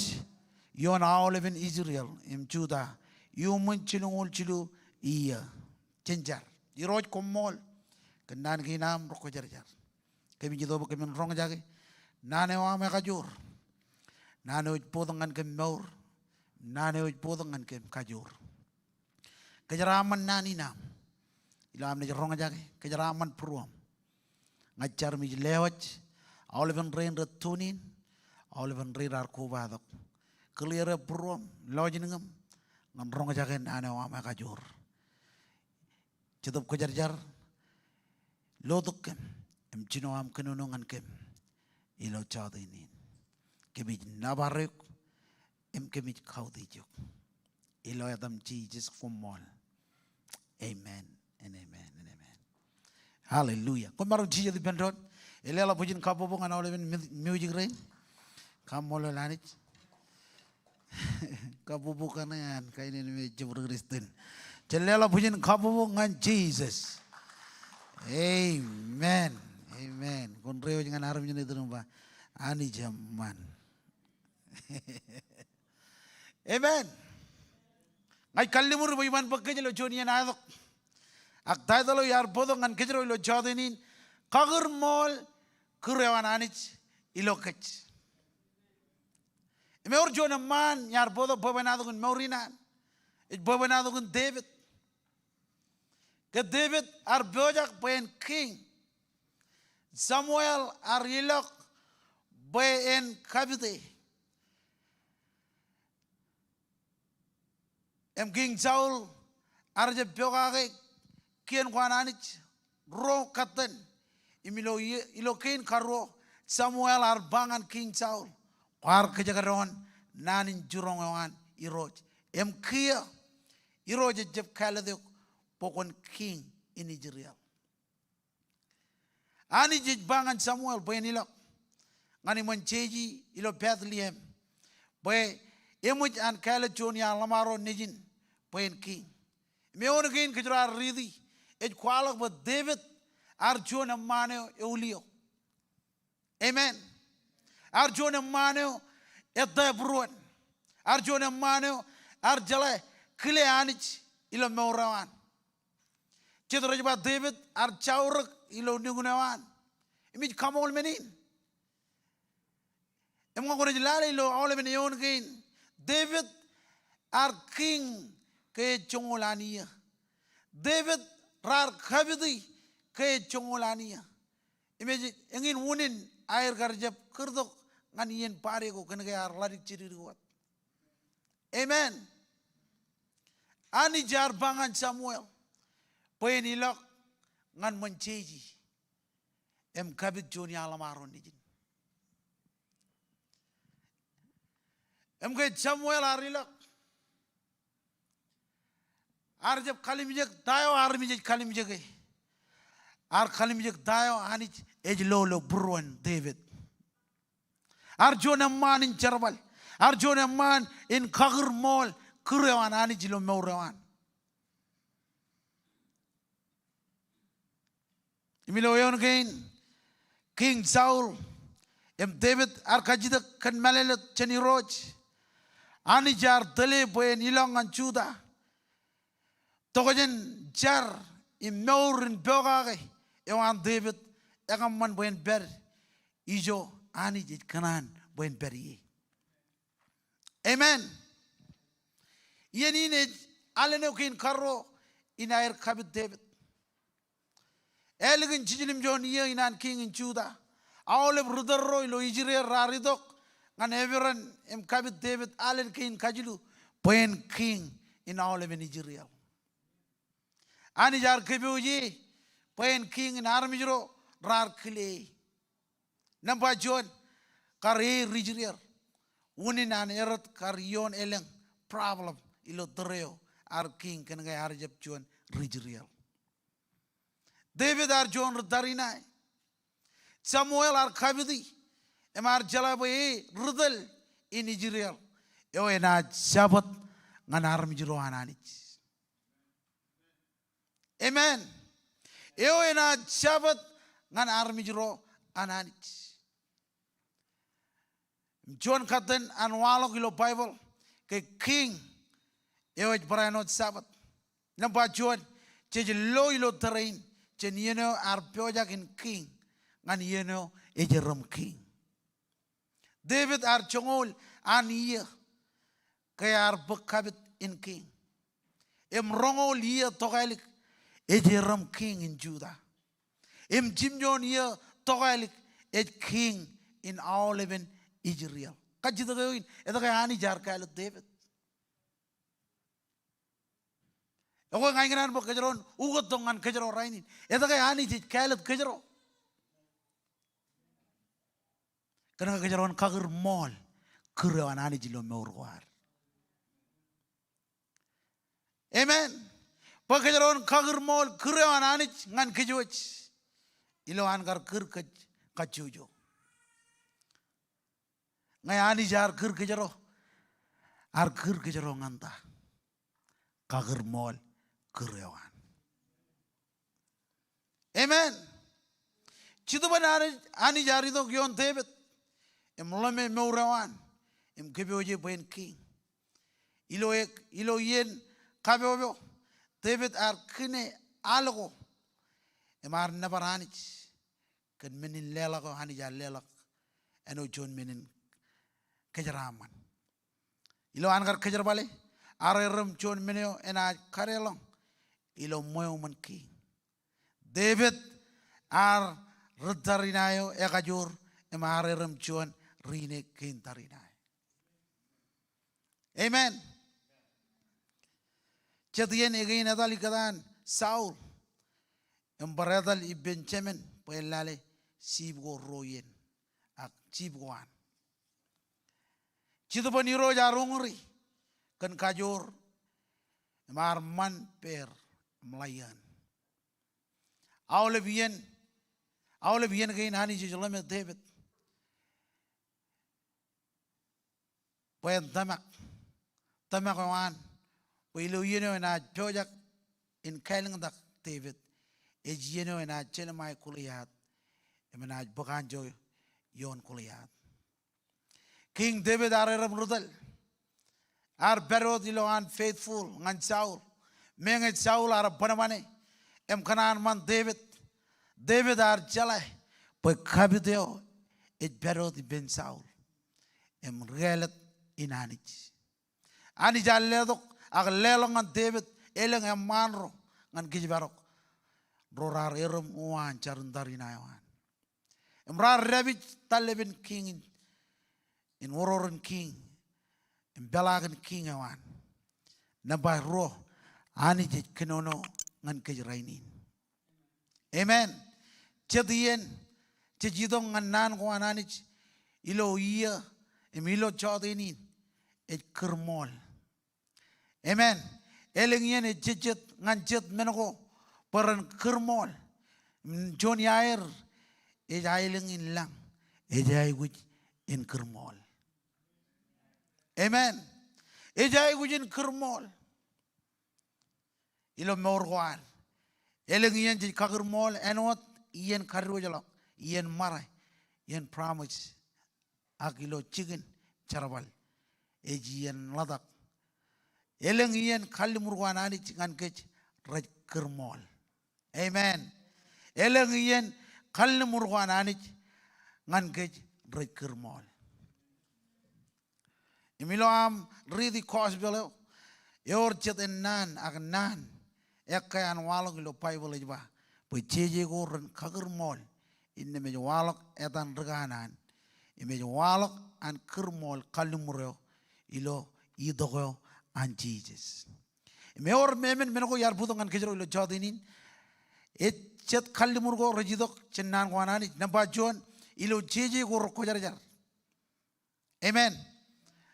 ioon aolepen Israel im Juda iuṃwin jilñuul jilu iiō. Jen jar. Irooj, koṃṃool kōn naan kein aṃ ro kwōjarjar. Kōmij itok bwe kōmin roñjake naan eo aṃ ekajoor, naan eo ej bōktok ñan kōm mour, naan eo ej bōktok ñan kōm kajoor. Kōjeraaṃṃan naan in aṃ ilo am naaj roñjake. Kōjeraaṃṃan būruōṃ. Ña ij jar im ij lewōj aolepen rein rej tune in, aolepen rein raar kobatok. Clear e būruōṃ, lọjilñōṃ ñan roñjake naan eo aṃ ekajoor. Jetōb Kwōjarjar, lotok kōm im jino aṃ kōnono ñan kōm ilo jota in. Kōmij nōbar eok im kōmij kautiej eok. Ilo etaṃ Jisōs, koṃṃool. Amen and amen and amen. Hallelujah. Koṃ maroñ jijet ippān doon. Ej leḷọk bwijin kabbokbok ñan aolepen mu-, music rein. Kaṃṃoolol Anij. Kabbokbok kaṇe an kain eo me jab ri Kristian. Jen leḷọk bwijin kabbokbok ñan Jisōs. Amen. Amen. Kwōn reiwōj ñan armej eo ej itok im ba, Anij eṃṃan. Amen. Ña ij kalliṃur bwe iban bōk kōj ilo juon iien aetok. Ak title eo iar bōktok ñan kōjro ilo jota in, Kakūrmool kūr eo an Anij ilo kōj. Im ewōr juon eṃṃaan iar bōktok bwebwenato in mour in an. Ej bwebwenato in Devid. Ke Devid ear pojak bwe en kiiñ, Samuel ear ilọk bwe en kapit e. Im Kiiñ Saul ear jab pokake kien ko an Anij ruo katten. Im ilo, ilo kein karuo, Samuel ear ba ñan Kiiñ Saul, kwaar kōjekdọọn naan in jiroñ eo an Irooj. Im kiiō Irooj ejab kāālōt eok bwe kwōn kiiñ in Israel. Anij ej ba ñan Samuel bwe en ilọk ñan iṃōn Jesi ilo Bethlehem bwe eṃōj an kāālōt juon iaan ḷōṃaro nejin bwe en kiiñ. Im eoon kein kōjro ar riiti ej kwaḷọk bwe Devid ear juon eṃṃaan eo eulio. Amen. Ear juon eṃṃaan eo ettā būruon. Ear juon eṃṃaan eo ear jeḷā kile Anij ilo mour eo an. Jet rej ba Devid ear jaurōk ilo nukun eo an. Im ij kaṃool men in. Im ñe kwōnaaj lale ilo aolepen eoon kein, Devid ear kiiñ ke ej joñoul an iiō. Devid raar kapiti ke ej joñoul an iiō. Im ej eñin unin aer kar jab kūrtok ñan iien pāde ko kōnke ear ḷadik jidikdik wōt. Amen. Anij ear ba ñan Samuel bwe en ilọk ñan ṃōn jeje im kapit juon iaḷ ḷōṃaro nejin. Im ke Samuel ear ilọk, ear jab kalimjek ta eo armej ej kalimjeke. Ear kalimjek ta eo Anij ej lo ilo būruon Devid. Ear juon eṃṃaan in jerbal. Ear juon eṃṃaan in kakūrmool kūr eo an Anij ilo mour eo an. Im ilo eoon kein, Kiiñ Saul im Devid ear kajjitōk kōn mālōtlōt jān Irooj. Anij ear tōle bwe en ilọk ñan Juda. Tokjān jar im mour in pokake eo an Devid, ekōṃṃan bwe en pād ijo Anij ej kōṇaan bwe en pād ie. Amen. Iien in ej alen eo kein karuo in aer kapit Devid. Ālikin jiljilimjuon iiō in an kiiñ in Juda, aolep ri tōl ro ilo Israel raar itok ñan eperan im kapit Devid alen kein kajilu bwe en kiiñ in aolepen Israel. Anij ear kōpooje bwe en kiiñ in armej ro raar kile e. Nōṃba juon, kar e ri Israel, unin an erot kar ioon elōñ problem ilo tōre eo ear kiiñ kōnke ear jab juon ri Israel. Devid ear juon ri tariṇae. Samuel ear kapiti im ear jeḷā bwe e ri tōl in Israel eo enaaj jabōt ñan armej ro an Anij. Amen. Eo enaaj jabōt ñan armej ro an Anij. Im juon katten an waḷọk ilo Baibōḷ ke kiiñ eo ej barāinwōt jabōt. Nōṃba juon, jej lo ilo tōre in jān iien eo ear pojak in kiiñ ñan iien eo ej erom kiiñ. Devid ear joñoul an iiō ke ear bōk kapit in kiiñ. Im roñoul iiō tokālik ej erom kiiñ in Juda. Im jimjuon iiō tokālik ej kiiñ in aolepen Israel. Kajjitōk eo in, etke Anij ear kāālōt Devid? Ekwe ña ikōṇaan bwe kōjro en ukōttok ñan kōjro rainin. Etke Anij ej kāālōt kōjro? Kōnke kōjro en kakūrmool kūr eo an Anij ilo mour ko ad. Amen. Bwe kōjro en kakūrmool kūr eo an Anij ñan kōjwōj ilo an kar kūr kōj kajjojo. Ñe Anij ear kūr kōjro, ear kūr kōjro ñan ta? Kakūrmool kūr eo an. Amen. Jetōb an Anij, Anij ear itok ioon Devid im ḷōme mour eo an im kōpooje bwe en kiiñ. Ilo e, ilo iien kapopo, Devid ear kine al ko im ear nōbar Anij kōn men in leḷọk eo Anij ear leḷọk āinwōt juon men in kōjeraaṃṃan. Ilo an kar kōjerbale, ear erom juon men eo enaaj kadeḷọñ ilo ṃweo ṃōn kiiñ. Devid ear ri tariṇae eo ekajoor im ear erom juon ri ine kein tariṇae. Amen. Jet iien ekein etal ikkōtaan Saul im bar etal ippān jemān bwe en lale jip ko ruo iien ak jip ko an. Jetōb in Irooj ear uñūri kōn kajoor im ear ṃan peer im ḷaiōn. Aolep iien, aolep iien kein Anij ej ḷōme Devid bwe en tōmak, tōmak eo an, bwe ilo iien eo enaaj pojak in kālōñtak Devid, ej iien eo enaaj jelṃae Goliat im enaaj bōk anjọ ioon Goliat. Kiiñ Devid ear errā ri tōl. Ear pād wōt ilo an faithful ñan Saul. Meñe Saul ear bōnbōne im kōṇaan ṃan Devid, Devid ear jeḷā bwe kapit eo ej pād wōt ippān Saul im ri kāālōt in Anij. Anij ear letok ak leḷọk ñan Devid elōñ eṃṃaan ro ñan kōjparok ro raar errā uwaan jar in tariṇae eo an. Im raar dāpij tallepen kiiñ in, in oror in kiiñ, im peḷaakin kiiñ eo an. Nōṃba ruo, Anij ej kōnono ñan kōj rainin. Amen. Jet iien jej itok ñan naan ko an Anij ilo iiō im ilo jọteen in ej kūrṃool. Amen. Elōñ iien ejejjet ñan jet men ko bwe ren kūrṃool. Im juon iaer ej aelōñ in lañ ej aikuj in kūrṃool. Amen. Ej aikuj in kūrṃool ilo mour ko ad. Elōñ iien jej kakūrṃool āinwōt iien kadiwōjḷọk, iien ṃare, iien promise, ak ilo jikin jerbal ej iien ḷotak. Elōñ iien kalliṃur ko an Anij ñan kōj rej kūrṃool. Amen. Elōñ iien kalliṃur ko an Anij ñan kōj rej kūrṃool. Im ilo aṃ riiti gospel eo, ewōr jet ennaan ak naan ekkā an waḷọk ilo Baibōḷ ej ba bwe jeje ko ren kakūrṃool, innām ej waḷọk etan ri kanaan, im ej waḷọk an kūrṃool kalliṃur eo ilo itok eo an Jisōs. Im ewōr emān men ko iar bōktok ñan kōjro ilo jọteen in, ej jet kalliṃur ko rej itok jān naan ko an Anij. Nōṃba juon, ilo jeje ko rekwōjarjar. Amen.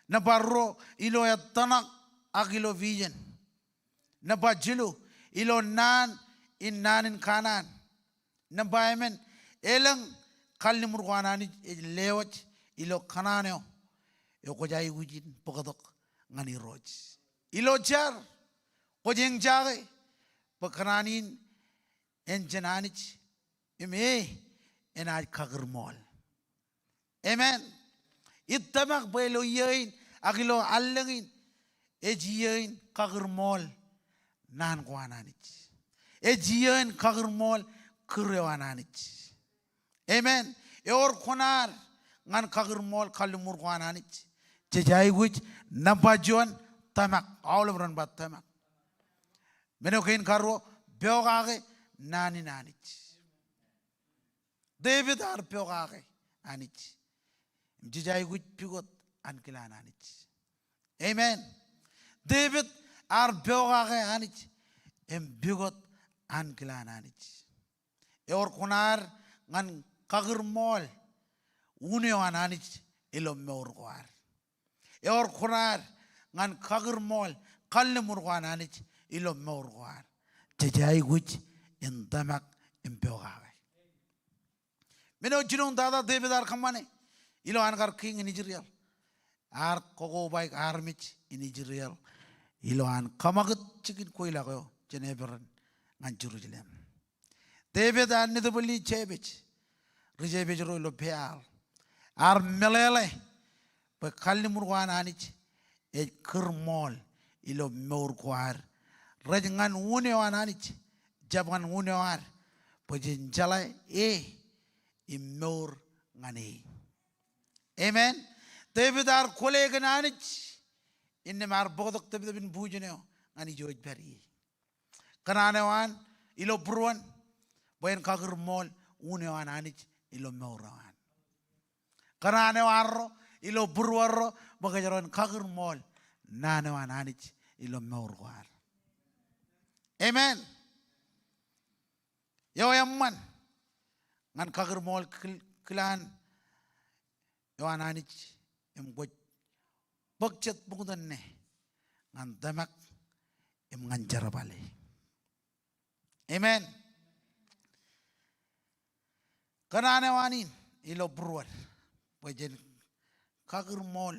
Nōṃba ruo, ilo ettōṇak ak ilo vision. Nōṃba jilu, ilo naan in naan in kanaan. Nōṃba emān, elōñ kalliṃur ko an Anij ej lewōj ilo kōṇaan eo, eo kwōj aikuj in bōktok ñan Irooj. Ilo jar, kwōj eñjake bwe kōṇaan in en jān Anij, im e enaaj kakūrṃool. Amen. Ij tōmak bwe ilo iiō in ak ilo allōñ in, ej iiō in kakūrṃool naan ko an Anij. Ej iiō in kakūrṃool kūr eo an Anij. Amen. Ewōr kuṇaad ñan kakūrṃool kalliṃur ko an Anij. Jej aikuj nōṃba juon tōmak, aolep ren ba tōmak. Men eo kein karuo, pokake naan in Anij. Devid ear pokake Anij. Im jej aikuj pukot ankilaan Anij. Amen. Devid ear pokake Anij im pukot ankilaan Anij. Ewōr kuṇaad ñan kakūrṃool unin eo an Anij ilo mour ko ad. Ewōr kuṇaad ñan kakūrṃool kalliṃur ko an Anij ilo mour ko ad. Jej aikuj in tōmak im pokake. Men eo jinoin tata Devid ear kōṃṃane ilo an kar kiiñ in Israel. Ear kokobaik armej in Israel ilo an kōṃakūt jikin kweilọk eo jān Hebron ñan Jerusalem. Devid ear nitebwilli jepej, ri jepej ro ilo Peor. Ear meḷeḷe bwe kalliṃur ko an Anij ej kūrṃool ilo mour ko ad. Rej ñan unin eo an Anij, jab ñan unin eo ad, bwe jen jeḷā e im mour ñan e. Amen. Devid ear kwōle kōn Anij, innām ear bōktok tōptōp in bujen eo ñan ijo ej pād ie. Kōṇaan eo an ilo būruon bwe en kakūrṃool unin eo an Anij ilo mour eo an. Kōṇaan eo arro ilo būruerro bwe kōjro en kakūrṃool naan eo an Anij ilo mour ko ad. Amen. Eo eṃṃan ñan kakūrṃool kil-, kilaan eo an Anij im kwōj bōk jet buñtōn ṇe ñan tōmak im ñan jerbale. Amen. Kōṇaan eo an in ilo būruod bwe jen kakūrṃool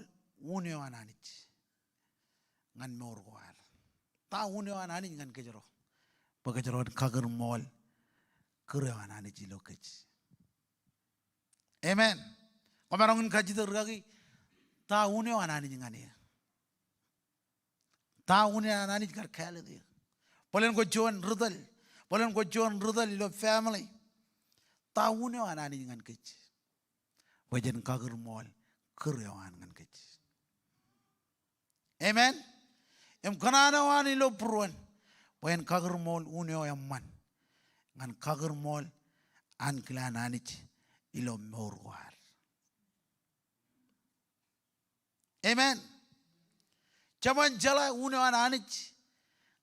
unin eo an Anij ñan mour ko ad. Ta unin eo an Anij ñan kōjro bwe kōjro en kakūrṃool kūr eo an Anij ilo kōj? Amen. Kwōmaroñ in kajjitōk rikaki Ta unin eo an Anij ñan eō? Ta unin eo an Anij kar kāālōt eō? Bōlen kwōj juon ri tōl, bōlen kwōj juon ri tōl ilo family, ta unin eo an Anij ñan kōj bwe jen kakūrmool kūr eo an ñan kōj? Amen. Im kōṇaan eo an ilo būruon bwe en kakūrmool un eo eṃṃan ñan kakūrmool ankilaan Anij ilo mour ko ad. Amen. Jeban jeḷā un eo an Anij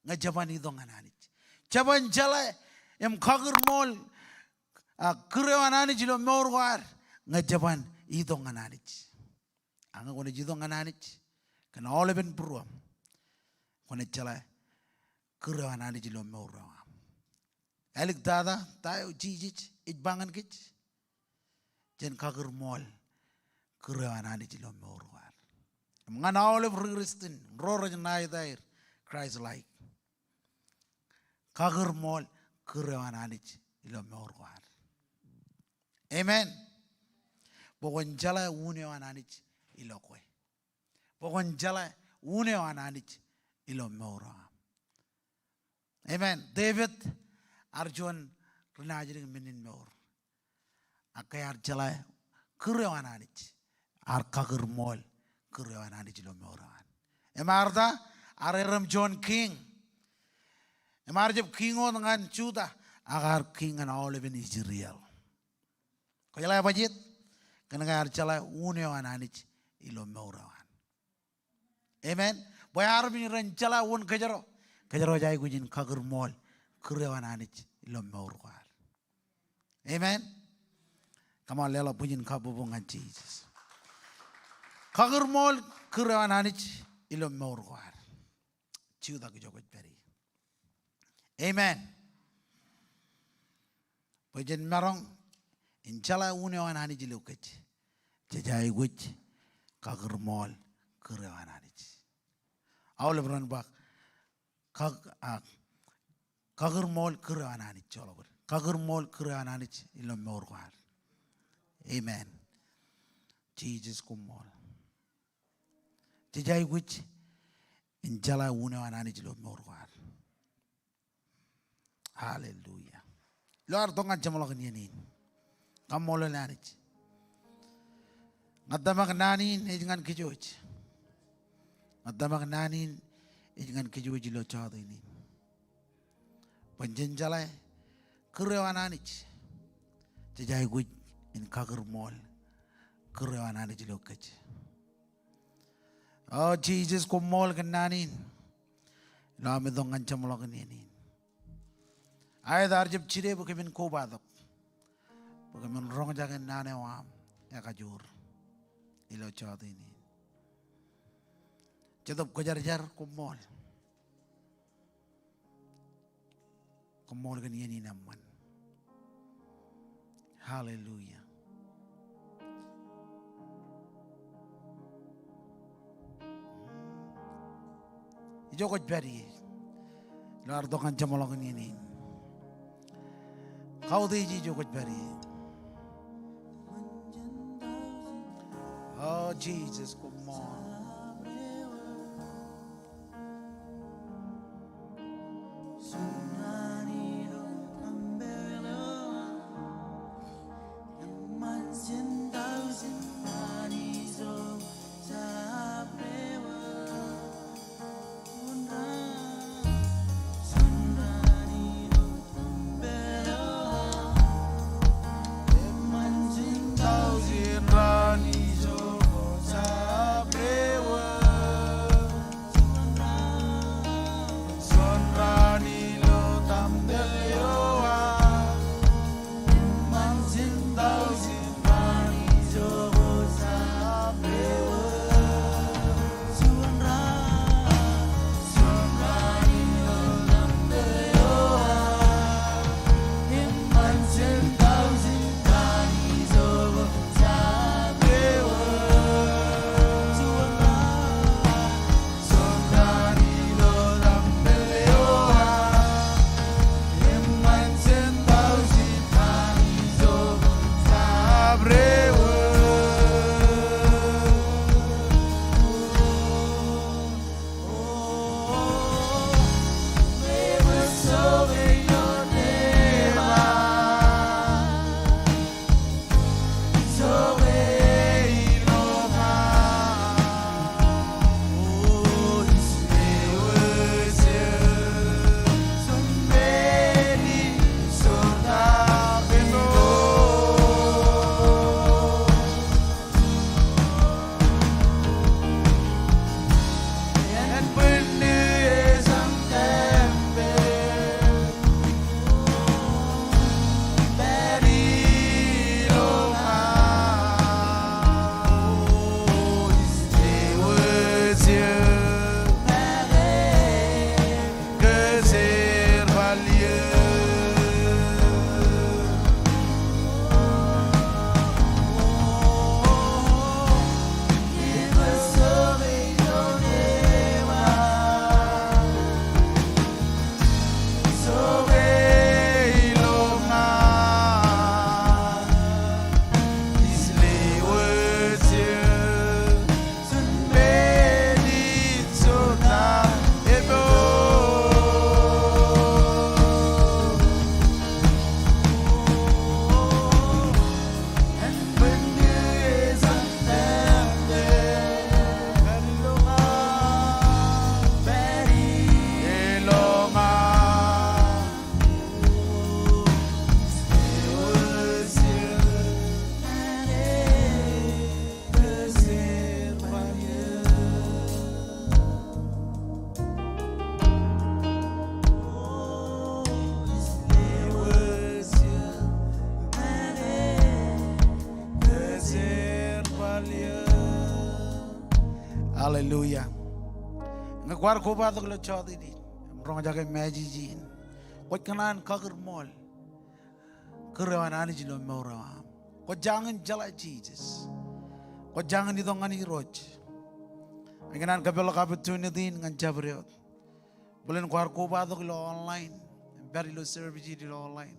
ñe jeban itok ñan Anij. Jeban jeḷā im kakūrmool, a, kūr eo an Anij ilo mour ko ad ñe jeban itok ñan Anij. Ak ñe kwōnaaj itok ñan Anij kōn aolepen būruōṃ, kwōnaaj jeḷā kūr eo an Anij ilo mour eo aṃ. Āliktata, ta eo Jisōs ej ba ñan kōj? Jen kakūrmool kūr eo an Anij ilo mour ko ad. Im ñan aolep ri Kristian ro rej ṇa etaer Christ-like, kakūrmool kūr eo an Anij ilo mour ko ad. Amen. Bwe kwōn jeḷā un eo an Anij ilo kwe. Bwe kwōn jeḷā un eo an Anij ilo mour eo aṃ. Amen. David ear juon ri naajdik men in mour. Ak ke ear jeḷā kūr eo an Anij, ear kakūrmool kūr eo an Anij ilo mour eo an. Im ear ta, ear errem juon kiiñ. Im ear jab kiiñ wōt ñan Juda, ak ear kiiñ ñan aolepen Israel. Kwōjeḷā bajjek? Kōnke ear jeḷā un eo an Anij ilo mour eo an. Amen. Bwe armej ren jeḷā wōn kōjro, kōjro ej aikuj in kakūrmool kūr eo an Anij ilo mour ko ad. Amen. Come on, leḷọk bwijin kabbokbok ñan Jisōs. Kakūrmool kūr eo an Anij ilo mour ko ad. Jutak ijo kwōj pād ie. Amen. Bwe jen maroñ in jeḷā un eo an Anij ilo kōj, jej aikuj kakūrmool kūr eo an Anij. Aolep ren ba, kak-, a, kakūrmool kūr eo an Anij, joḷọk bōd. Kakūrmool kūr eo an Anij ilo mour ko ad. Amen. Jisōs koṃṃool. Jej aikuj in jeḷā un eo an Anij ilo mour ko ad. Hallelujah. Ilo ad tok ñan jeṃḷọkin iien in, kaṃṃoolol Anij. Ña tōmak naan in ej ñan kōj wōj. Ña tōmak naan in ej ñan kōj wōj ilo jota in. Bwe jen jeḷā kūr eo an Anij, jej aikuj in kakūrmool kūr eo an Anij ilo kōj. O Jisōs, koṃṃool kōn naan in ilo am itok ñan jeṃḷọkin iien in. Aet, ear jab jide bwe kōmin kobatok, bwe kōmin roñjake naan eo aṃ ekajoor ilo jota in. Jetōb Kwōjarjar, koṃṃool. Koṃṃool kōn iien in eṃṃan. Hallelujah. Ijo kwōj pād ie. Ilo ad tok ñan jeṃḷọkin iien in, kautiej ijo kwōj pād ie. O Jisōs, koṃṃool. Hallelujah. Ñe kwaar kobatok ilo jọteen in im roñjake message in, kwōj kōṇaan kakūrmool kūr eo an Anij ilo mour eo aṃ. Kwō jañin jeḷā Jisōs. Kwō jañin itok ñan Irooj. Ikōṇaan kōpeḷḷọk opportunity in ñan jabdewōt bōlen kwaar kobatok ilo online, im pād ilo service in ilo online,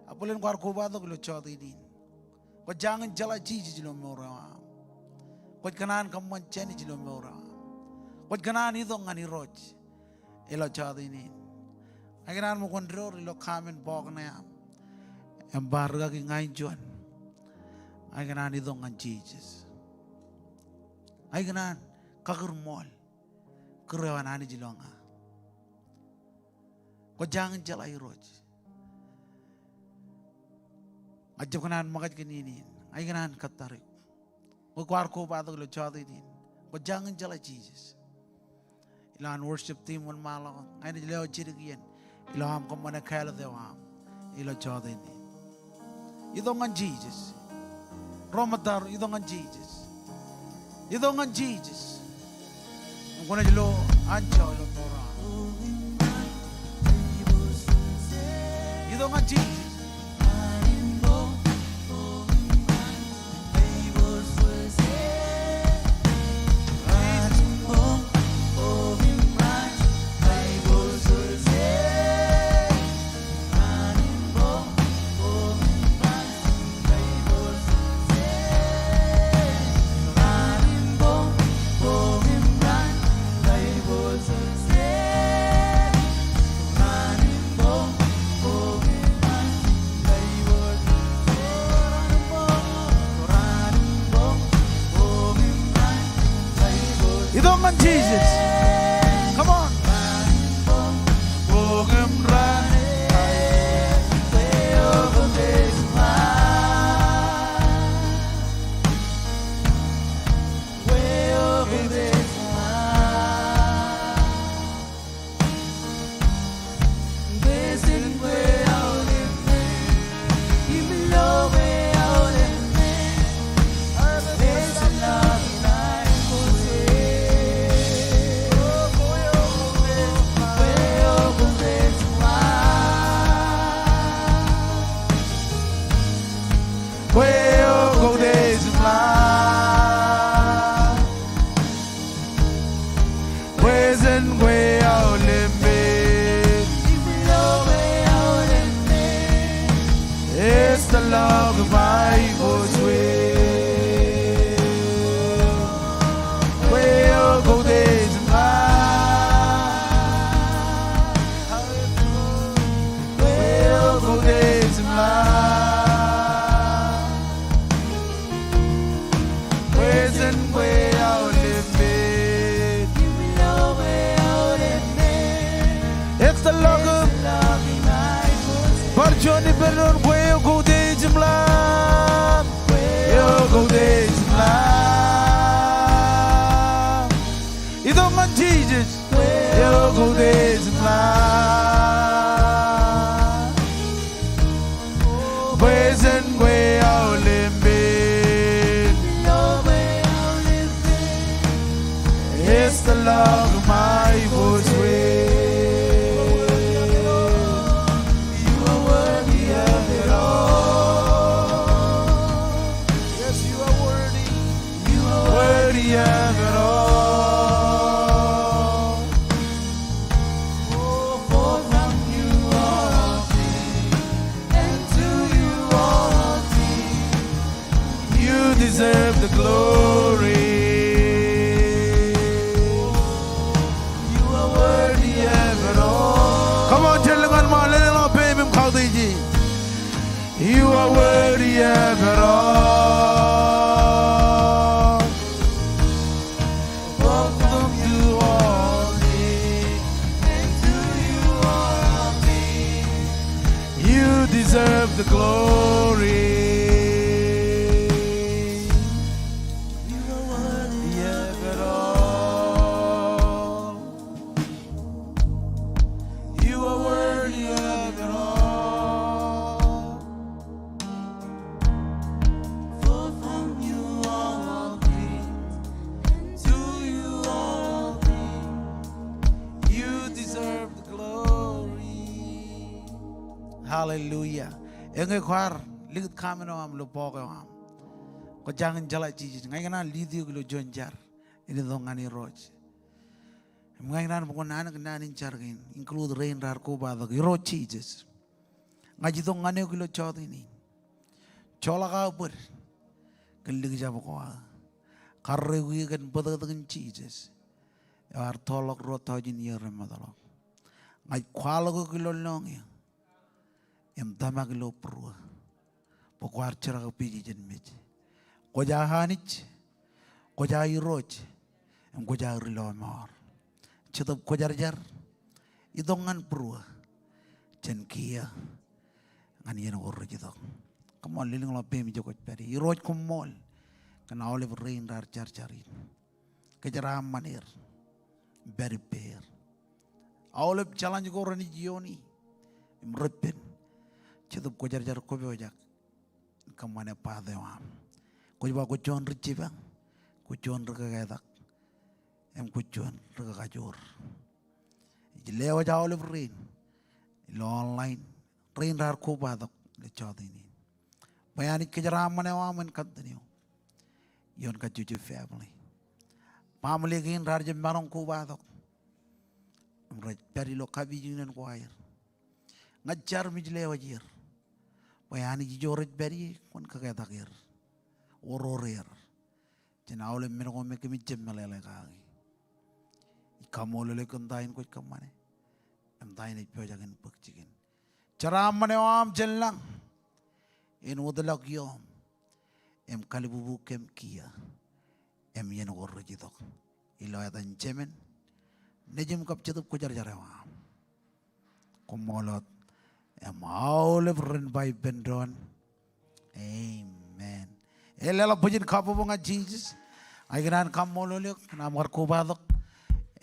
ak bōlen kwaar kobatok ilo jọteen in. Kwō jañin jeḷā Jisōs ilo mour eo aṃ. Kwōj kōṇaan kōṃṃan jānij ilo mour eo aṃ. Kwōj kōṇaan itok ñan Irooj ilo jọteen in. Ña ikōṇaan ṃōk wōn door ilo comment box ṇe aṃ im ba rūkaki ña in juon. Ña ikōṇaan itok ñan Jisōs. Ña ikōṇaan kakūrmool kūr eo an Anij ilo ña. Kwō jañin jeḷā Irooj. Ña ij jab kōṇaan ṃōkaj kōn iien in. Ña ikōṇaan kōttar eok. Ñe kwaar kobatok ilo jọteen in, kwō jañin jeḷā Jisōs. Ilo an worship team wōnṃaanḷọk, ña inaaj lewōj jidik iien ilo aṃ kōṃṃane kāālōt eo aṃ ilo jọteen in. Itok ñan Jisōs. Ro ṃōttaro, itok ñan Jisōs. Itok ñan Jisōs. Im kwōnaaj lo anjọ ilo mour eo aṃ. Itok ñan Jisōs. Itok ñan Jisōs. Come on. Kwe eo kōkde jiṃḷọk. Kwe jen kwe aolep men. Ej tōllọk im aiboojoj. Kwe eo kōkde jiṃḷọk. Kwe eo kōkde jiṃḷọk. Kwe jen kwe aolep men. Ej tōllọk im. Bar juon ippān doon, kwe eo kōkde jiṃḷọk. Kwe eo kōkde jiṃḷọk. Itok ñan Jisōs. Kwe eo kōkde jiṃḷọk. Kwe jen kwe aolep men. Ej tōllọk im aiboojoj. You are worthy of it all. Yes, you are worthy. You are worthy of it all. Oh, for from you are all things, and to you are all things. You deserve the glory. You are worthy of it all. Come on, jen lōñ ñan ṃaan, lōñ ñan ṃaan, peiṃ im kautiej e. You are worthy of it all. Welcome to all things, and to you all things. You deserve the glory. Hallelujah. Eñe kwaar likūt comment eo aṃ ilo bọọk eo aṃ. Kwō jañin jeḷā Jisōs. Ña ikōṇaan lead eok ilo juon jar. Ej itok ñan Irooj. Im ña ikōṇaan bwe kwōn anōk naan in jar kein, include rein raar kobatok. Irooj Jisōs, ña ij itok ñan eok ilo jota in. Joḷọk aō bōd kōn likjab ko aō. Karreoik eō kōn bōtōktōkin Jisōs eo ear toorḷọk ruo taujin iiō remootḷọk. Ña ij kwaḷọk eok ilo lọñiō im tōmak ilo būruō bwe kwaar jerkakpeje jān mej. Kwōj aō Anij, kwōj aō Irooj, im kwōj aō ri lọmọọr. Jetōb Kwōjarjar, itok ñan būruō jān kiiō ñan iien ko rej itok. Koṃṃool, lelōñḷọk peiṃ ijo kwōj pād ie. Irooj koṃṃool kōn aolep rein raar jarjar in. Kōjeraaṃṃan er im pād ippāer. Aolep challenge ko renaaj iooni im repen, Jetōb Kwōjarjar kwōpojak in kōṃṃane part eo aṃ. Kwōj ba kwōj juon ri jipañ, kwōj juon ri kōketak, im kwōj juon ri kakajoor. Ij lewōj aolep rein ilo online, rein raar kobatok ilo jota in. Bwe Anij kōjeraaṃṃan eo aṃ en continue ioon kajjojo family. Baaṃle kein raar jab maroñ kobatok im rej pād ilo kapijuknen ko aer. Ña ij jar im ij lewōj er bwe Anij ijo rej pād ie kwōn kōketak er, oror er jān aolep men ko me kōmij jab meḷeḷe kaki. Ij kaṃṃoolol eok kōn ta in kwōj kōṃṃane im ta in ej pojak in bōk jikin. Jeraaṃṃan eo aṃ jān lañ en wōtlọk ioom im kalbubu kōm kiiō im iien ko rej itok. Ilo etan Jemān, Nejūṃ kab Jetōb Kwōjarjar eo aṃ. Koṃṃool wōt. Im aolep ren ba ippān doon, amen. Eḷḷāḷọk bwijin kabbokbok ñan Jisōs. Ña ikōṇaan kaṃṃoolol eok kōn aṃ kar kobatok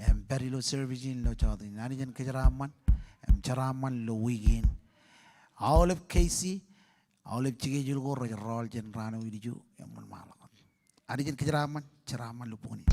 im pād ilo service in ilo jota in. Anij en kōjeraaṃṃan im jeraaṃṃan ilo wiik in. Aolep K C, aolep schedule ko rej rọọl jān raan eo ilju im wōnṃaanḷọk. Anij en kōjeraaṃṃan, jeraaṃṃan ilo bok in.